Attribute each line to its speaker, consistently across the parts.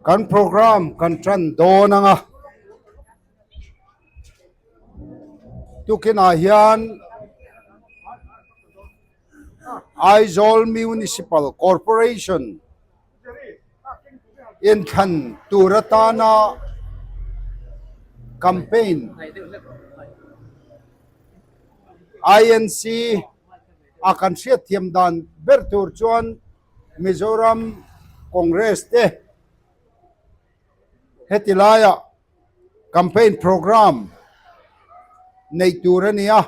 Speaker 1: Kan program kan tan dawn ang a, tukinah hian Aizawl Municipal Corporation inthlan tur atana campaign INC a kan hriatthiam dan ber tur chuan Mizoram Congress te heti laiah campaign programme neih tur a ni a.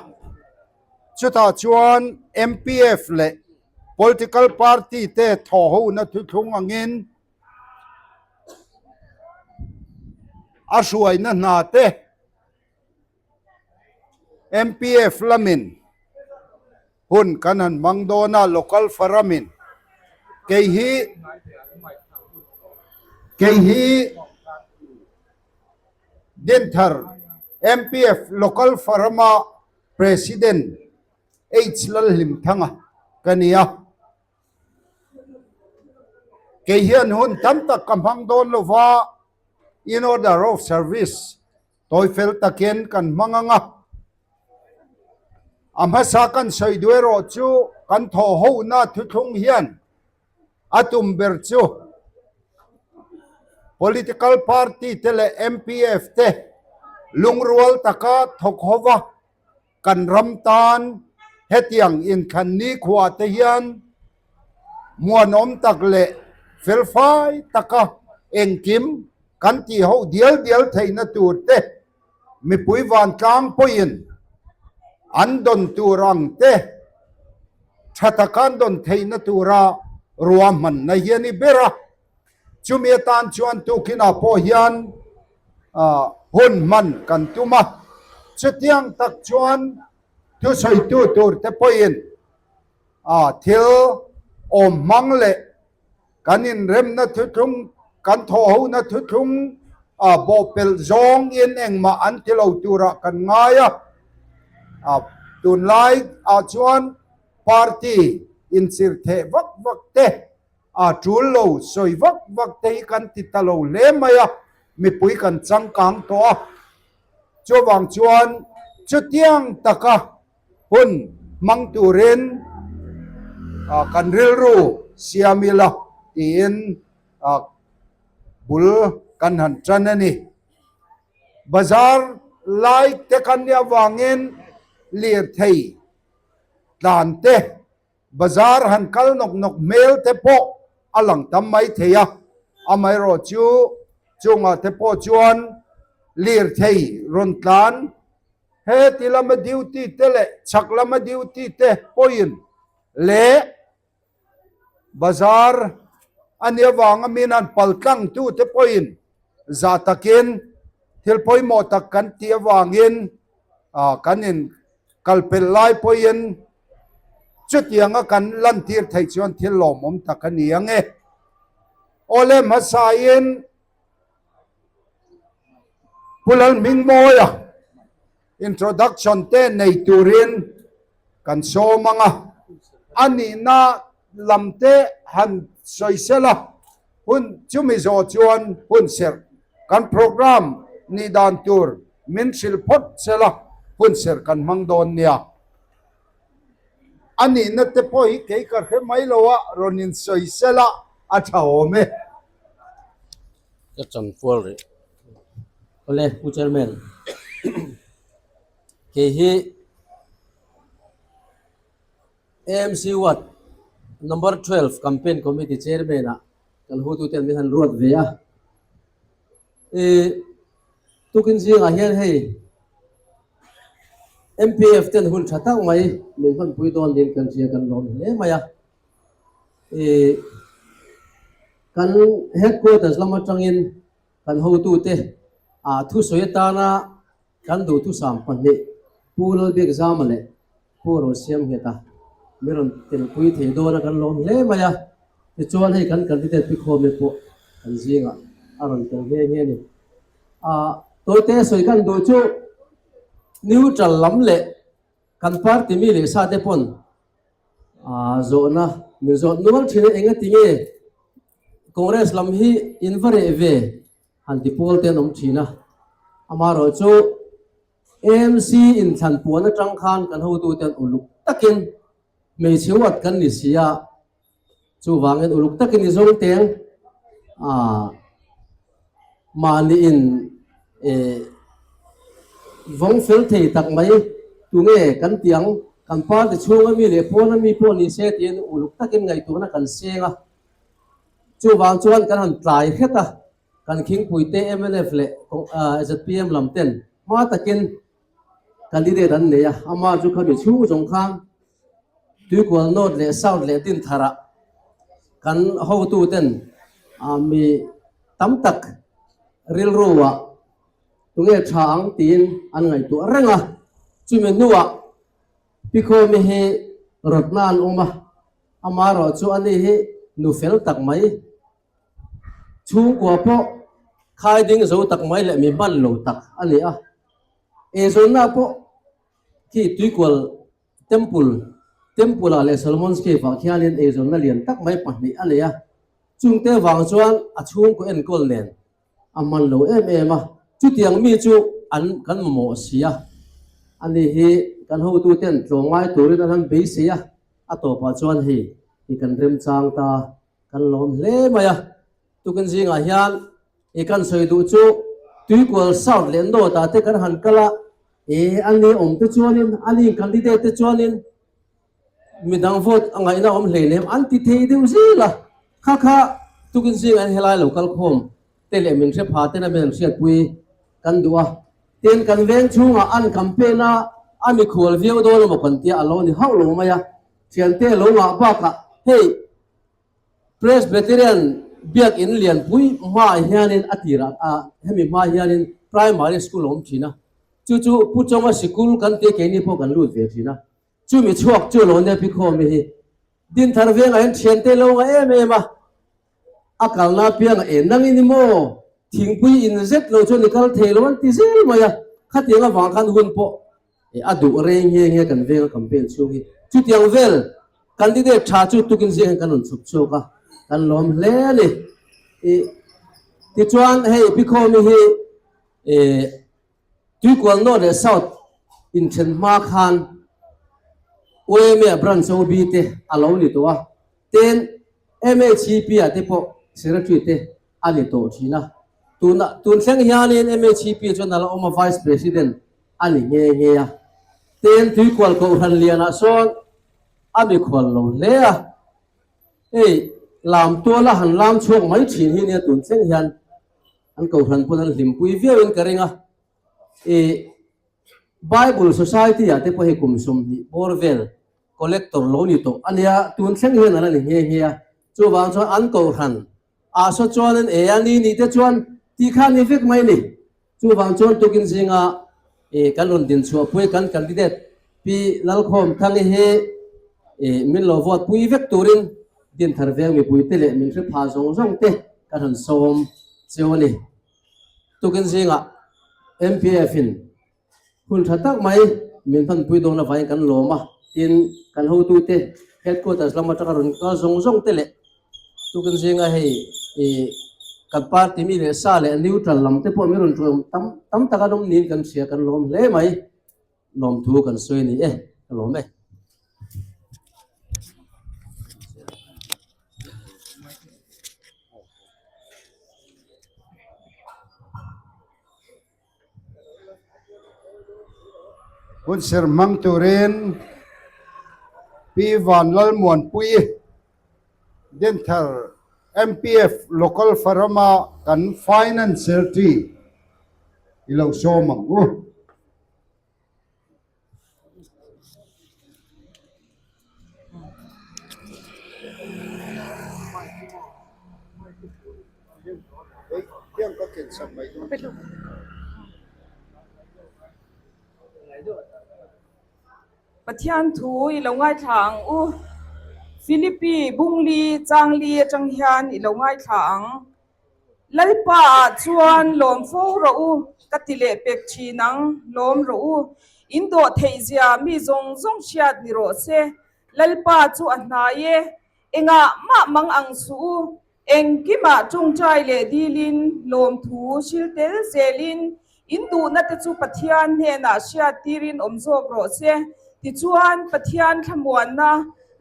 Speaker 1: Chutah chuan MPF leh political party te thawhhona thuthlung angin a hruaina hna te MPF lamin hun kan han hmang dawn a, local forum in kei hi kei hi Dinthar MPF local forum a President H Lalhlimthanga ka ni a, kei hian hun tam tak ka hmang dawn lo va, in order of service tawi fel takin kan hmang ang a, a hmasa kan sawi duh erawh chu kan thawh hona thuthlung hian a tum ber chu political party te leh MPF te lungrual taka thawk ho va, kan ram tan hetiang inthlan nikhua te hian muanawm tak leh felfai taka engkim kan tih ho dial dial theihna tur te mipui vantlang pawhin an dawn tur ang te tha taka an dawn theihna tura ruahmanna hi a ni ber a. Chumi atan chuan tukinah pawh hian hun hman kan tum a, chutiang tak chuan thusawitu tur te pawhin thil awm hmang leh kan inremna thuthlung, kan thawhhona thuthlung bawhpelh zawngin engmah an ti lo turah kan ngai a. Tunlai ah chuan party inchirtheh vak vak te A tul lo sawi vak vak te hi kan ti ta lo hle mai a, mipui kan changkang tawh a. Chuvang chuan chutiang taka hun hmang turin kan rilru siam ila tiin bul kan han tan a ni. Bazar lai te kan nih avangin lirthei tlan te Bazar han kal nawk nawk hmel te pawh a lang tam mai thei a, amaherawh chu chungah te pawh chuan lirthei rawn tlan heti lama duty te leh chhak lama duty te pawhin leh bazar a nih avanga min han pal tlang tu te pawhin zah takin thil pawimawh tak kan tih avangin kan in kal pelh lai pawhin Chutianga kan lantir theih chuan thil lawmawm tak a ni ang e. Awle hmasain Pu Lalhmingmawia introduction te nei turin kan sawm ang a, a nihna lam te han sawi sel a, hun chumi zawh chuan hun serh kan program nih dan tur min hrilh phawt sel a, hun serh kan hmang dawn nia. A nihna te pawh hi kei ka hre mai lo a, rawn insawi sel a, a tha awm e.
Speaker 2: Ka chanfual rih. Awle, Pu Chairman, kei hi AMC Ward Number 12 Campaign Committee Chairman ah kan hotuten min han ruat ve a. Tukin zingah hian hei MPF ten hun tha tak mai min hmanpui dawn niin kan hria kan lawm hle mai a. Kan headquarters lam atangin kan hotute thusawi atana Kan duhthusam pahnih Pu Lalbiakzama leh Pu Rosiamngheta min rawn telpui thei dawn a kan lawm hle mai a, tichuan hei kan candidate pi khawm e pawh kan zingah a rawn tel nghe nghe a ni. Ah tawite sawi kan duh chu neutral lam leh kan party mi leh sa te pawn ah zawhna min zawh nual thin a engati nge? Congress lam hi in va reh ve han ti pawl te an awm thin a, amaherawhchu AMC inthlan puan atang khan kan hotute an uluk takin hmeichhe uat kan ni si a, chuvangin uluk takin i zawng teng ah mahni in eh vawng fel thei tak mai tunge kan ti ang, kan party chhunga mi leh pawna mi pawh ni se tiin uluk takin ngaihtuahna kan seng a, chuvang chuan kan han tlai hret a. Kan khingpuite mnf leh zpm lam ten hma takin candidate an nei a, ama chu khami chhung zawng khan Tuikual North leh South leh Dintharah kan hotu ten mi tam tak rilruah tunge tha ang tiin an ngaihtuah reng a, chumi hnuah Pikhawmi hi rawtna an awm a, amaherawh chu ani hi nu fel tak mai Chhungkua pawh khai ding zo tak mai leh mi hman lo tak a ni a. Eizawnna pawh khi Tuikual Temple, Temple ah leh Solomon's Cave ah khianin eizawnna lian tak mai pahnih a nei a. Chungte vang chuan a chhungkaw enkawl nen a hman lo em em a. Chutiang mi chu an kan mamawh si a. Ani hi kan hotuten tlawmngai turin an han beisei a, a tawpah chuan hei hi kan remchang ta. Kan lawm hle mai a, tukin zingah hian i kan sawi duh chu Tuikual South leh North ah te kan han kal a, e a ni awm te chuanin a ni candidate te chuanin midang vote a ngaihna awm hlei lem an ti thei deuh zel a, kha kha tukin zingah hian helai lo kal khawm te leh min hre pha ten a min an hriatpui kan duh a, tin kan veng chhungah an campaign a a mikhual viau dawn emaw kan tia a lo ni hauh lo mai a, thiante lo ngah bakah hei Presbyterian biakinn lianpui hmaah hianin a tirah a hemi hma hianin primary school a awm thin a, chu chu Pu Chawnga sikul kan tia keini pawh kan lut ve thin a, chumi chhuak chu lo nia Pikhawmi hi Dinthar vengah hian thiante lo nga em em a, a kalna apianga e nangin i maw thingpui in zet lo chuan i kal thei lo an ti zel mai a, khatiang avang khan hun pawh a duh reng nghe nghe kan venga campaign chhung hi chutiang vel Candidate tha chu tukin zing hian kan rawn chhuk chhuak a, kan lawm hle a ni. I tichuan hei Pikhawmi hi eh Tuikual North leh South inthen hma khan YMA branch OB te a lo ni tawh a, tin MHEP ah te pawh Secretary te a ni tawh thin a. Tuna tun thleng hianin MHEP chuan a la awm a Vice President a ni nghe nghe a. Tin Tuikual Kohhran lianah sawn A mikhual lo hle a, hei lam tuala han lam chhuak mai thin hi nia tun thleng hian an kohhran pawn an hlimpui viauin ka ring a. I Bible Society ah te pawh hei kum 20 bawr vel collector lo ni tawh a nia, tun thleng hian a la ni nghe nghe a. Chuvang chuan an kohhran ah saw chuanin e a ni nih te chuan tih kha ni vek mai ni. Chuvang chuan tukin zinga kan rawn din chhuah pui kan candidate Pi Lalkhawmthangi hi min lo vote pui vek turin Dinthar veng mipuite leh min hre pha zawng zawng te kan han sawm cheu a ni. Tukin zingah MPF in Hun tha tak mai min hmanpui dawn avangin kan lawm a, tin kan hotute headquarters lam atanga rawn kal zawng zawng te leh tukin zinga hei ih kan party mi leh sa leh neutral lam te pawh min rawn ṭawm tam tam tak an awm niin kan hria kan lawm hle mai lawmthu kan sawi a ni e ka lawm e.
Speaker 1: Hunserh hmang turin Pi Vanlalmuanpuii Dinthar MPF Local Forum-a kan Finance Secretary i lo sawm ang u.
Speaker 3: Pathian thu i lo ngaithla ang u. Philippi Bungli Changli atang hian i lo ngaithla ang. Lalpa ah chuan lawm fo rawh u, ka ti leh pek thin ang, lawm rawh u. In dawh theih zia mi zawng zawng hriat ni rawh se. Lalpa chu a hnai e, engah mah mang ang suh u. Engkimah tawngtai leh dilin lawmthu hril tel zelin in duhna te chu Pathian hnenah hriat tirin awm zawk rawh se. Tichuan, Pathian thlamuanna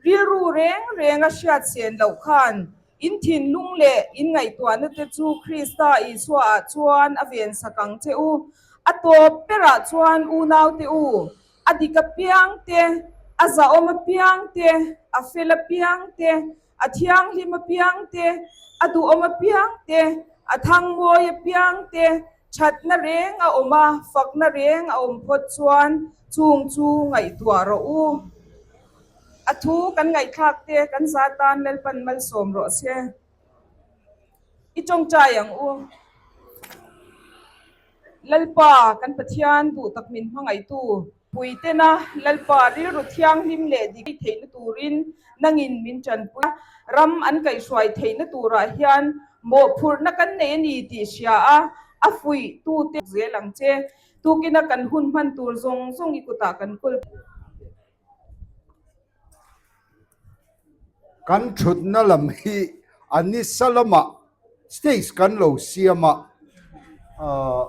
Speaker 3: rilru reng renga hriat sen loh khan in thinlung leh in ngaihtuahna te chu Krista Isuaah chuan a vensak ang che u. A tawp berah chuan unaute u, a dik apiang te, a zahawm apiang te, a fel apiang te, A thianghlim apiang te, a duhawm apiang te, a thangmawi apiang te, thatna reng a awm a, fakna reng a awm phawt chuan chung chu ngaihtuah rawh u. A thu kan ngaihthlak te kan za tan Lalpan malsawm rawh se. I tawngtai ang u. Lalpa, kan Pathian duh tak min hmangaihtu, puitena Lalpa rilru thianghlim leh dik theihna turin nangin min tanpui a, ram an kaihhruai theihna turah hian mawhphurhna kan nei a ni tih hria a, a fuihtute zel ang che. Tukina kan hun hman tur zawng zawng i kutah kan kawl.
Speaker 1: Kan thutna lam hi a nisa lamah stage kan lo siam a, ahh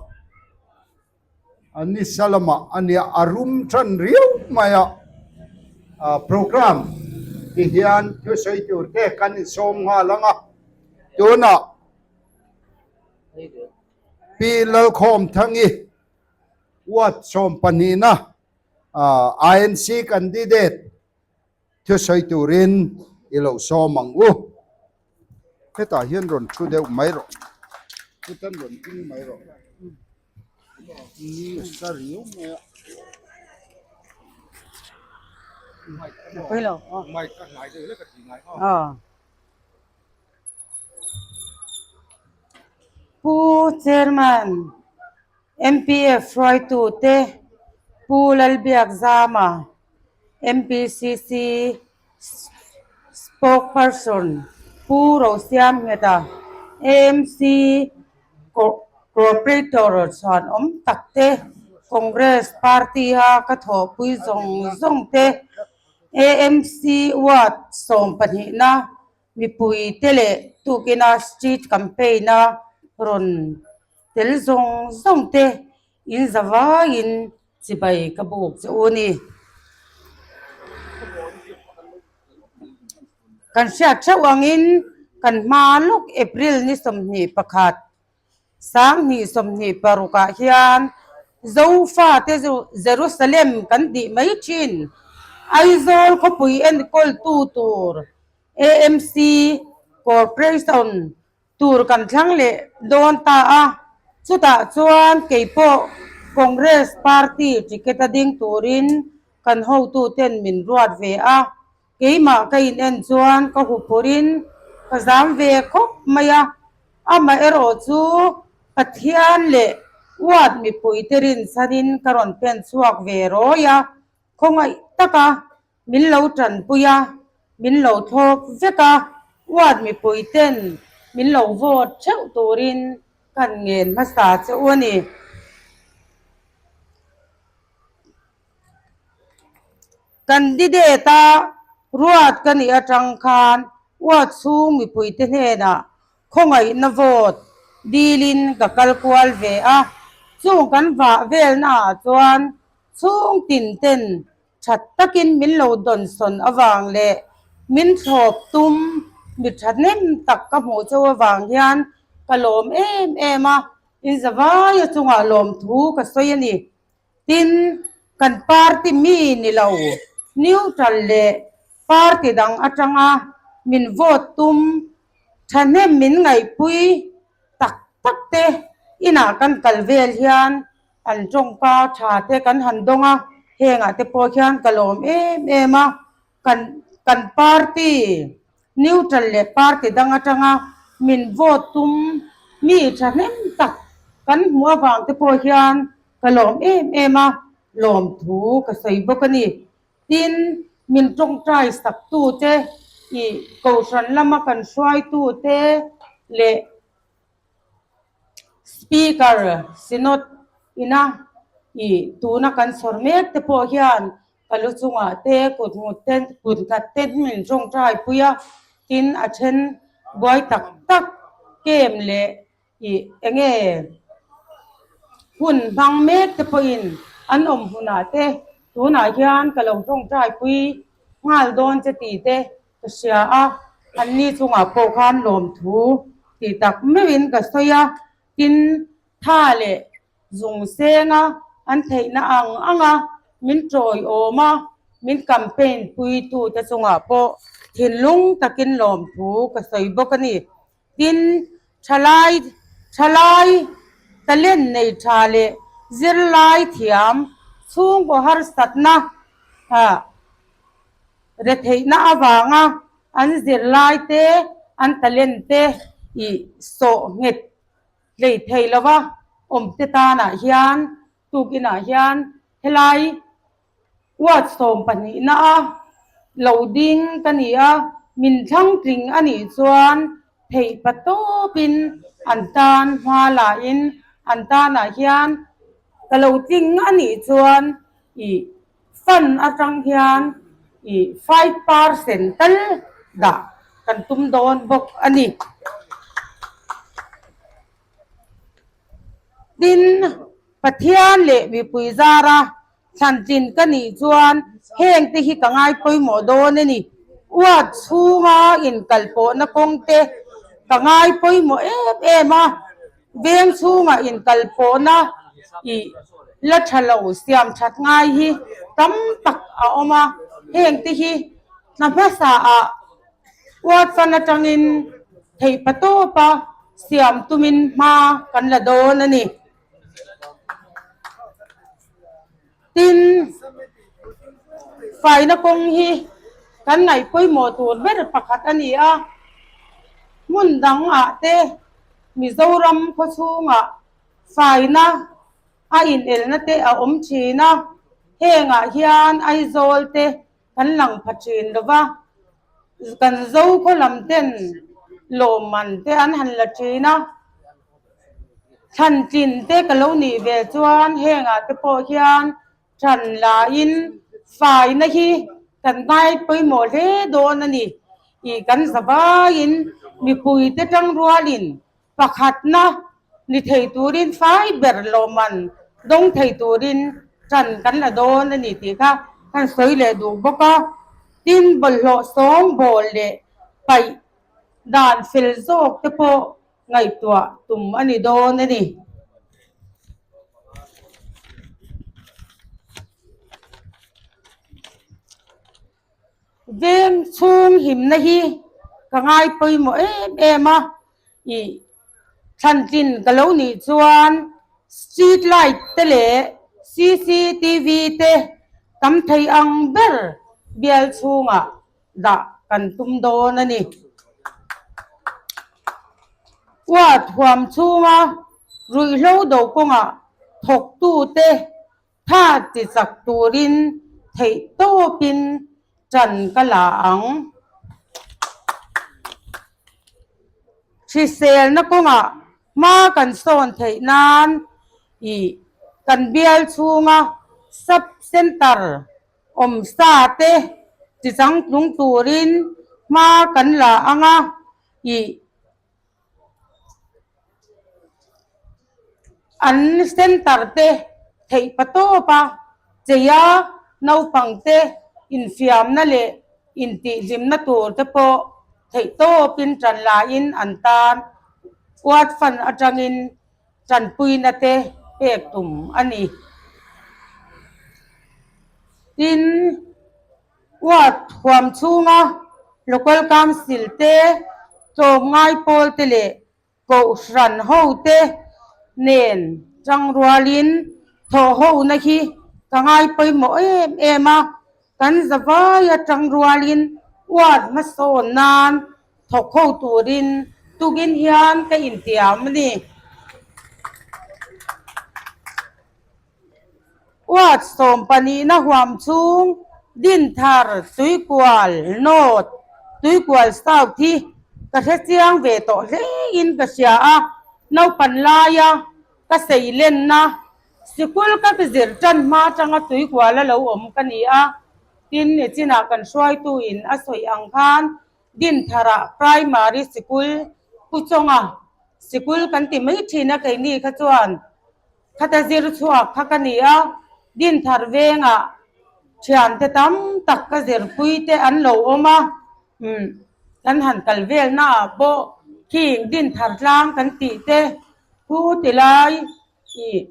Speaker 1: a nisa lamah a nia a rum tan riau mai a, ahh program ti hian thusawi tur te kan insawm nghal ang a, tunah Pi Lalkhawmthangi Ward 12na INC candidate thusawi turin i lo sawm ang u. Hetah hian rawn thu deuh mai rawh. Chutan rawn ding mai rawh. Ni a sa riau mai a. Mic a hnai deuh hlek a ti ngai a.
Speaker 4: Pu Chairman. MPF hruaitute Pu Lalbiakzama, MPCC Spokesperson Pu Rosiamngheta, AMC Cooperator chhuanawm takte, Congress Party-a ka thawhpui zawng zawngte, AMC Ward sawmpahnihna Mipuite leh tukina street campaign-a rawn tel zawng zawng te in za vaiin chibai ka buk che u ni. Kan hriat theuh angin kan hma lawk April ni 21, 2026 ah hian Zofate Jerusalem kan tih mai thin Aizawl khawpui enkawltu tur AMC Corporation tur kan thlang leh dawn ta a, chutah chuan kei pawh Congress Party ticket a ding turin kan hotuten min ruat ve a, keimah ka in en chuan ka huphurhin ka zam ve khawp mai a, amaherawh chu Pathian leh uat mipuite rinchhanin ka rawn pen chhuak ve rawi a, khawngaih taka Min lo tanpui a, min lo thlawp vek a, uat mipui ten min lo vote theuh turin kan ngen hmasa che u a ni. Candidate-a ruat ka nih atang khan uat chhung mipuite hnenah khawngaihna vote dilin ka kal kual ve a, chung kan vah velnaah chuan chhung tin ten That takin min lo dawnsawn avang leh min thlawp tum mi thahnem tak ka hmuh chauh avang hian ka lawm em em a, in zavaia chungah lawmthu ka sawi a ni. Tin, kan party mi ni lo, neutral leh party dang atanga min vote tum thahnem min ngaihpui tak tak te inah kan kal vel hian An tawngka tha te kan han dawng a, hengah te pawh hian ka lawm em em a, kan kan party neutral leh party dang atanga min vote tum mi thahnem tak kan hmuh avang te pawh hian ka lawm em em a, lawmthu ka sawi bawk a ni. Tin, min tawngtai sak tute ih kohhran lama kan hruaitu te leh Speaker Synod ina ih tuna kan chhawr mek te pawh hian ka lu chungah te kut ngut te kut nghat te min tawngtai pui a, tin a then buai tak tak kem leh ih enge hun hmang mek te pawhin an awm hunah te tunah hian ka lo tawngtai pui nghal dawn che tih te ka hria a, anni chungah pawh khan lawmthu tih tak meuhin ka sawi a, tin tha leh zung senga an theihna ang anga min tawiawm a, min campaign puitute chungah pawh thinlung takin lawmthu ka sawi bawk a ni. Tin, thalai thalai talent nei tha leh zirlai thiam chhungkaw harsatna retheihna avanga an zirlai te an talent te ih sawh nghet hlei thei lova awmte tanah hian tukinah hian helai Ward 12 na a lo ding ka ni a, min thlang tling a nih chuan theih pa tawpin an tan hma lahin an tanah hian ka lo tling a nih chuan ih fund atang hian ih 5% tal dah kan tum dawn bawk a ni. Tin, Pathian leh mipui zara thlantlin ka nih chuan heng te hi ka ngai pawimawh dawn a ni. Uat chhunga inkalpawhna kawng te ka ngai pawimawh em em a, veng chhunga inkalpawhna ih la tha lo siam that ngai hi tam tak a awm a, heng te hi hna hmasa ah uat fan atangin theih patawpa siam tumin hma kan la dawn a ni. Tin, faina kawng hi kan ngaih pawimawh tur ber pakhat a ni a, hmun dangah te Mizoram khawchhungah faina a inelna te a awm thin a, hengah hian Aizawl te kan lang pha thin lo va, kan Zokhaw lam ten lawmman te an han la thin a, thlantlin te ka lo nih ve chuan hengah te pawh hian than lain faina hi kan ngai pawimawh hle dawn a ni tih kan zavaiin mipui te tangrualin Pakhatna ni thei turin fai ber lawmman dawng thei turin ṭan kan la dawn a ni tih kha kan sawi leh duh bawk a. Tin, bawlhhlawh sawngbawl leh paih dan fel zawk te pawh ngaihtuah tum a ni dawn a ni. Veng chhung himna hi ka ngai pawimawh em em a. Ih, thlantlin ka lo nih chuan street light te leh cctv te tam thei ang ber bial chhungah dah kan tum dawn a ni. Uat huam chhunga ruihhlo do kawngah thawktute Tha ti chak turin theih tawpin ṭan ka la ang. Hriselna kawngah hma kan sawn theih nan ih kan bial chhunga sub centre awm sa te ti changtlung turin hma kan la ang a, ih An centre te theih pa tawp a, cheia naupang te infiamna leh intihhlimna tur te pawh theih tawpin tan laiin an tan Ward Fund atangin tanpuina te pek tum a ni. Tin. Ward huam chhunga Local Council te, tlawmngai pawl te leh Kohhran ho te nen tangrualin thawhhona hi ka ngai pawimawh em em a, kan zavaia tangrualin ward hmasawn nan thawk ho turin tukin hian ka intiam a ni. Ward 12na huam chhung Dinthar, Tuikual North, Tuikual South hi ka hre chiang ve tawh hlein ka hria a, naupan laia ka seilenna sikul ka zir tan hma atanga Tuikuala lo awm ka ni a, tin nichinah kan hruaituin a sawi ang khan. Dinthara Primary Sikul Pu Chawnga Sikul kan ti mai thin a keini kha chuan khata zir chhuak kha ka ni a, Dinthar vengah thiante tam tak ka zirpui te an lo awm a, umm kan han kal velna ah pawh khing Dinthar tlang kan tih te khu ti lai ih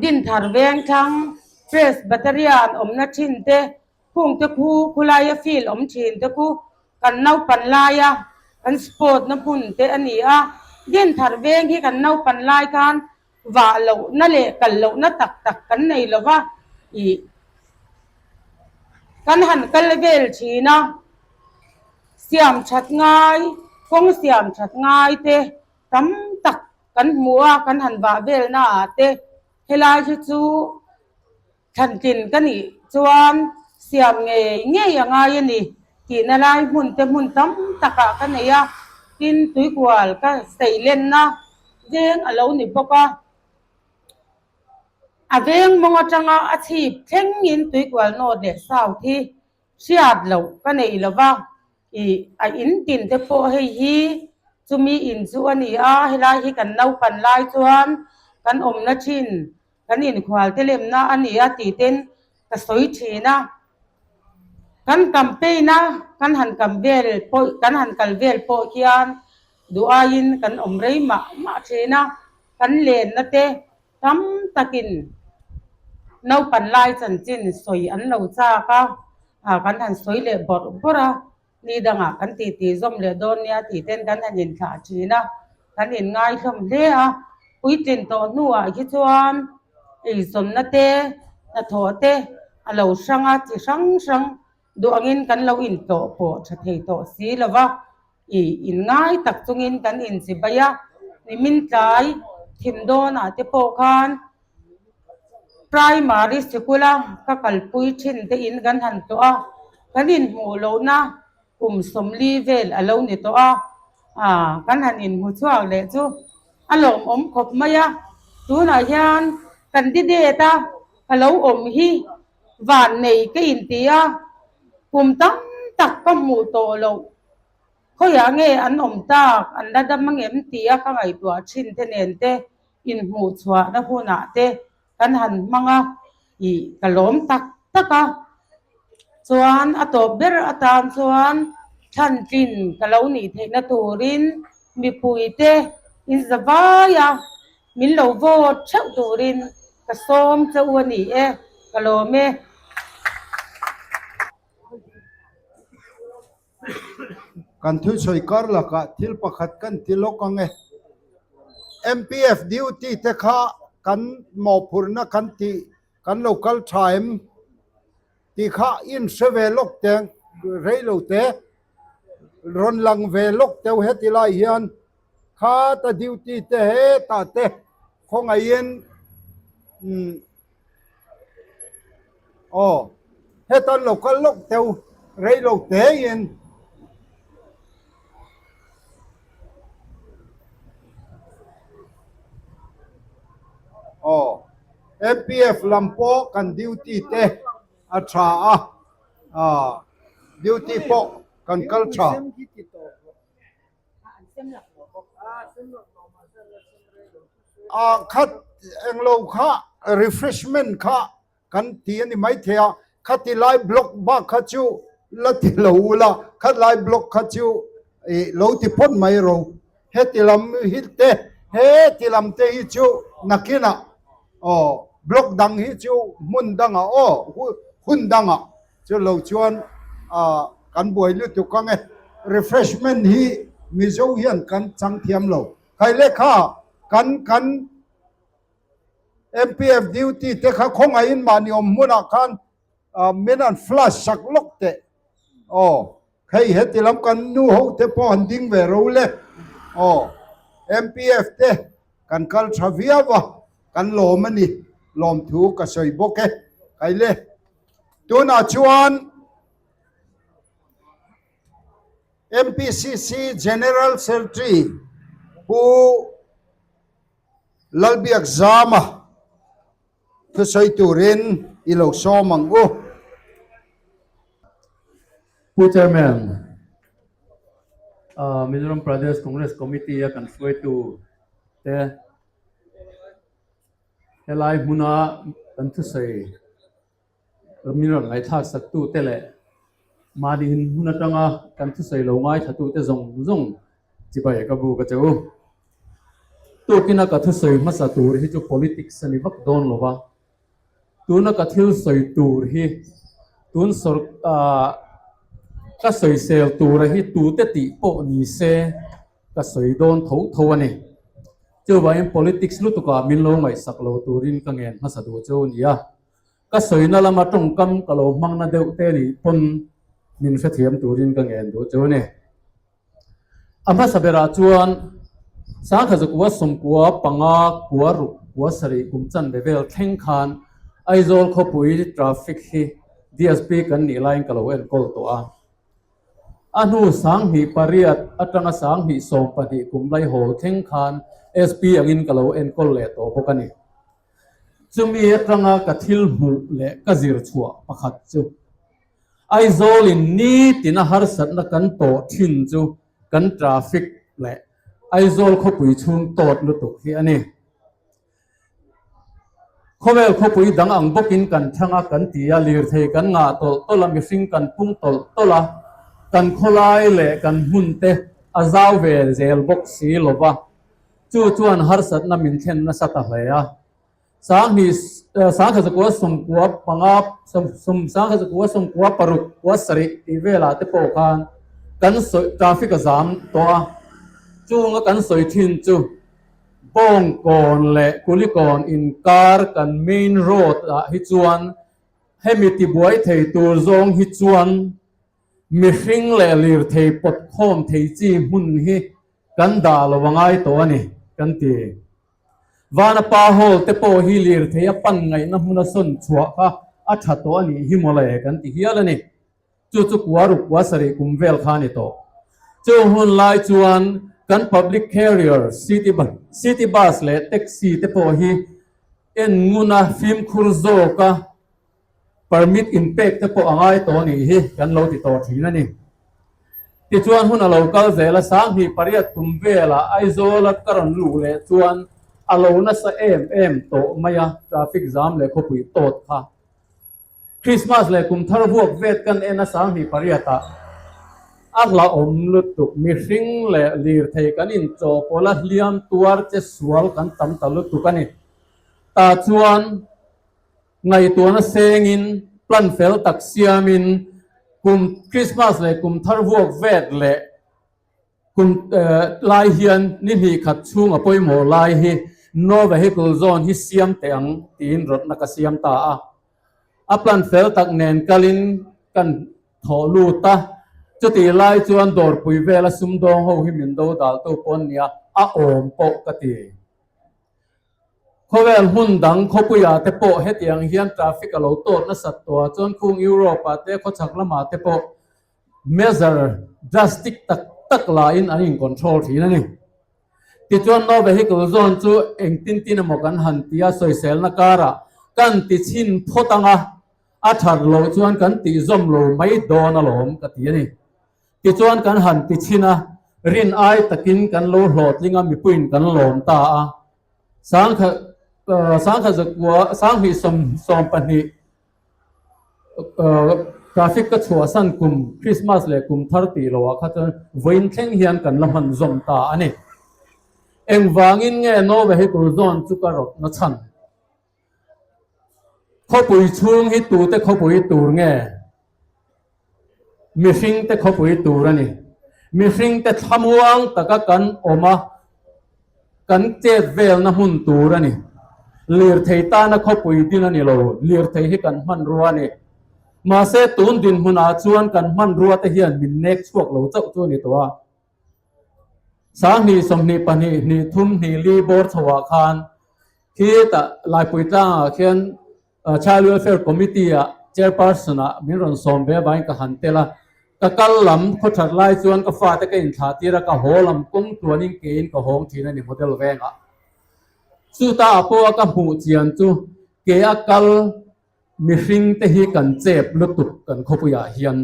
Speaker 4: Dinthar veng thlang Presbyterian awmna thin te Khung te khu khulaia field awm thin te khu kan naupan laia kan sport na hmun te a ni a. Dinthar veng hi kan naupan lai khan vah lohna leh kal lohna tak tak kan nei lo va, ih kan han kal vel thin a, siam that ngai, kawng siam that ngai te tam tak kan hmu a, kan han vah velna ah te helai hi chu Thlantlin ka nih chuan siam ngei ngei a ngai a ni tihna lai hmun te hmun tam takah ka nei a, tin tuikual ka seilenna veng a lo ni bawk a. A veng mawng atanga a chhip thlengin tuikual north leh south hi hriat loh ka nei lo va, ih a in tin te pawh hei hi chumi in chu a ni a, helai hi kan naupan lai chuan kan awmna thin Kan inkhual te lemna a ni a tih ten ka sawi thin a. Kan campaign a kan han kam vel pawh kan han kal vel pawh hian duh aiin kan awm rei mah mah thin a. Kan lenna te tam takin naupan lai chanchin sawi an lo chak a, kan han sawi leh bawrh bawrh a. Ni dangah kan titi zawm leh dawn nia tih ten kan han inthlah thin a, kan inngai hlawm hle a. Puitlin tawh hnuah hi chuan eizawnna te, hnathawh te a lo hrang a, chi hrang hrang duh angin kan lo intlawh pawh tha thei tawh si lo va, ih inngai tak chungin kan inchibai a. Nimin tlai thim dawnah te pawh khan Primary sikula ka kalpui thin te in kan han tlawh a, kan inhmuh lohna kum 40 vel a lo ni tawh a, ah kan han inhmu chhuak leh chu a lawmawm khawp mai a, tunah hian candidate a ka lo awm hi vannei ka inti a, kum tam tak ka hmuh tawh loh. Khawiah nge an awm tak, an la dam angem tia ka ngaihtuah thin te nen te inhmuh chhuahna hunah te kan han hmang a, ih ka lawm tak tak a. Chuan a tawp ber atan chuan thlantlin ka lo nih theihna turin mipuite inza vai a, min lo vote theuh turin ka sawm che u a ni e, ka lawm e.
Speaker 1: Kan thusawi kar lakah thil pakhat kan ti lawk ang e. MPF duty te kha kan mawhphurhna kan tih kan lo kal tha em tih kha in hre ve lawk te rei lo te rawn lang ve lawk teuh heti lai hian khata duty te hetah te khawngaihin umm Aw, heta an lo kal lawk deuh rei lo tein. Aw, MPF lam pawh kan duty te a tha a, ah duty pawh kan kal tha. Ah khat englo kha refreshment kha kan ti a ni maithei a, khati lai block bak kha chu la ti lo ula, khat lai block kha chu ih lo ti phawt mai ro, heti lam hi te heti lam te hi chu nakinah aw block dang hi chu hmun dangah aw hun dangah Chu lo chuan kan buai lutuk ang e. Refreshment hi Mizo hian kan chang thiam lo. Khai lehkha kan kan MPF duty te kha khawngaihin mahni awm hmunah khan min an flash sak lawk teh. Aw hei heti lam kan nu ho te pawh an ding ve ro le. Aw MPF te kan kal tha viau a, kan lawm a ni. Lawmthu ka sawi bawk e. Khai le. Tunah chuan MPCC General Secretary Pu Lalbiakzama thusawi turin i lo sawm ang u.
Speaker 5: Pu Chairman, Mizoram Pradesh Congress Committee a kan hruaitu te helai hmuna kan thusawi min rawn ngaihthlak sak tu te leh mahni hmun atanga kan thusawi lo ngaithla tu te zawng zawng chibai ka bu ka che u. Tukina ka thusawi hmasa tur hi chu politics a ni vak dawn lo va. Tuna ka thil sawi tur hi tun sawr ah ka sawisel tura hi tute tih pawh ni se ka sawi dawn tho tho a ni. Chuvangin politics lutukah min lo ngaihsak lo turin ka ngen hmasa duh chu a ni a. Ka sawina lama tawngkam ka lo hmangna deuh te nih pawn min hrethiam turin ka ngen duh chu a ni. A hmasa berah chuan sangkhat zakua sawmkua panga kua ruk kua sarih kum chanve vel thleng khan Aizawl khawpui traffic hi DSP kan nih laiin ka lo enkawl tawh a. A hnu sanghnih pariat atanga sanghnih 12 kum laihawl thleng khan SP angin ka lo enkawl leh tawh bawk a ni. Chumi atanga ka thil hmuh leh ka zir chhuah pakhat chu Aizawlin nitina harsatna kan tawh thin chu kan traffic leh Aizawl khawpui chhung tawt lutuk hi a ni. Khawvel khawpui dang ang bawkin kan thang a kan ti a, lirthei kan ngah tawlh tawlh a, mihring kan pung tawlh tawlh a, kan khawlai leh kan hmun te a zau ve zel bawk si lo va, chu chuan harsatna min thlen nasa ta hle a. Sanghnih sangkhat zakua sawmkua panga sawm sangkhat zakua sawmkua paruk kua sarih tih velah te pawh khan kan sawi traffic a zam tawh a, chunga kan sawi thin chu Bawngkawn leh Kulikawn inkar kan main road ah hi chuan hemi tibuai thei tur zawng hi chuan mihring leh lirthei pawtkhawm thei chi hmun hi kan dah lo a ngai tawh a ni kan ti. Vana pa hall te pawh hi lirthei a pan ngaihna hmuna sawn chhuah kha a tha tawh a nih hi mawle kan ti hial a ni. Chu chu kua ruk kua sarih kum vel kha a ni tawh. Chung hun lai chuan kan public carrier city city bus leh taxi te pawh hi en nguna fimkhur zawka Permit inpek te pawh a ngai tawh a nih hi kan lo ti tawh thin a ni. Tichuan hun a lo kal zel a, 2008 kum velah Aizawla ka rawn luh leh chuan a lo nasa em em tawh mai a, traffic jam leh khawpui tawt kha. Christmas leh kum thar vuak vet kan en a 2008 ah a hlauhawm lutuk, mihring leh lirthei kan inchawhpawlh a hliam tuar che sual kan tam ta lutuk a ni. Tah chuan Ngaihtuahna sengin, plan fel tak siamin, kum Christmas leh kum thar vuak vet leh kum lai hian ni hnih khat chhung a pawimawh lai hi No Vehicle Zone hi siam teh ang tiin rawtna ka siam ta a. A plan fel tak nen kalin kan thawh lut a, chutih lai chuan dawrpui vela sumdawng ho hi min dodaltu pawh an nia, a awm pawh ka ti. Khawvel hmun dang khawpuiah te pawh hetiang hian traffic a lo tawt nasat tawh ah chuan khung Europe ah te khawchhak lamah te pawh measure drastic tak tak la in an in control thin a ni. Tichuan no vehicle zone chu engtin tin emaw kan han ti a sawiselna karah kan ti chhin phawt ang a, a that loh chuan kan tih zawm lo mai dawn alawm ka ti a ni. Tichuan kan han ti chhin a, rin ai takin kan lo hlawhtling a, mipuiin kan lawm ta a. Sangkha sangkha zakua sanghnih sawm 12 traffic ka chhuahsan kum Christmas leh kum thar tih loah kha chuan vawiin thleng hian kan la hman zawm ta a ni. Engvangin nge no vehicle zone chu ka rawtna chhan? Khawpui chhung hi tute khawpui tur nge? Mihringte khawpui tur a ni. Mihringte thlamuang taka kan awm a, kan chet velna hmun tur a ni. Lirthei tana khawpui din a ni lo, lirthei hi kan hmanrua a ni. Mahse tun dinhmunah chuan kan hmanrua te hian min nek chhuak lo chauh chu a ni tawh a. 20 22 hnih thum hnih li bawr chhoah khan Khitah Laipui tlangah khian Child Welfare Committee ah Chairperson ah min rawn sawm ve avangin ka han tel a. Ka kal lam khaw that lai chuan ka fate ka inthlah tir a, ka haw lam kawng tluanin keiin ka hawng thin a ni model vengah. Chuta ah pawha ka hmuh chian chu ke a kal mihring te hi kan chep lutuk kan khawpuiah hian.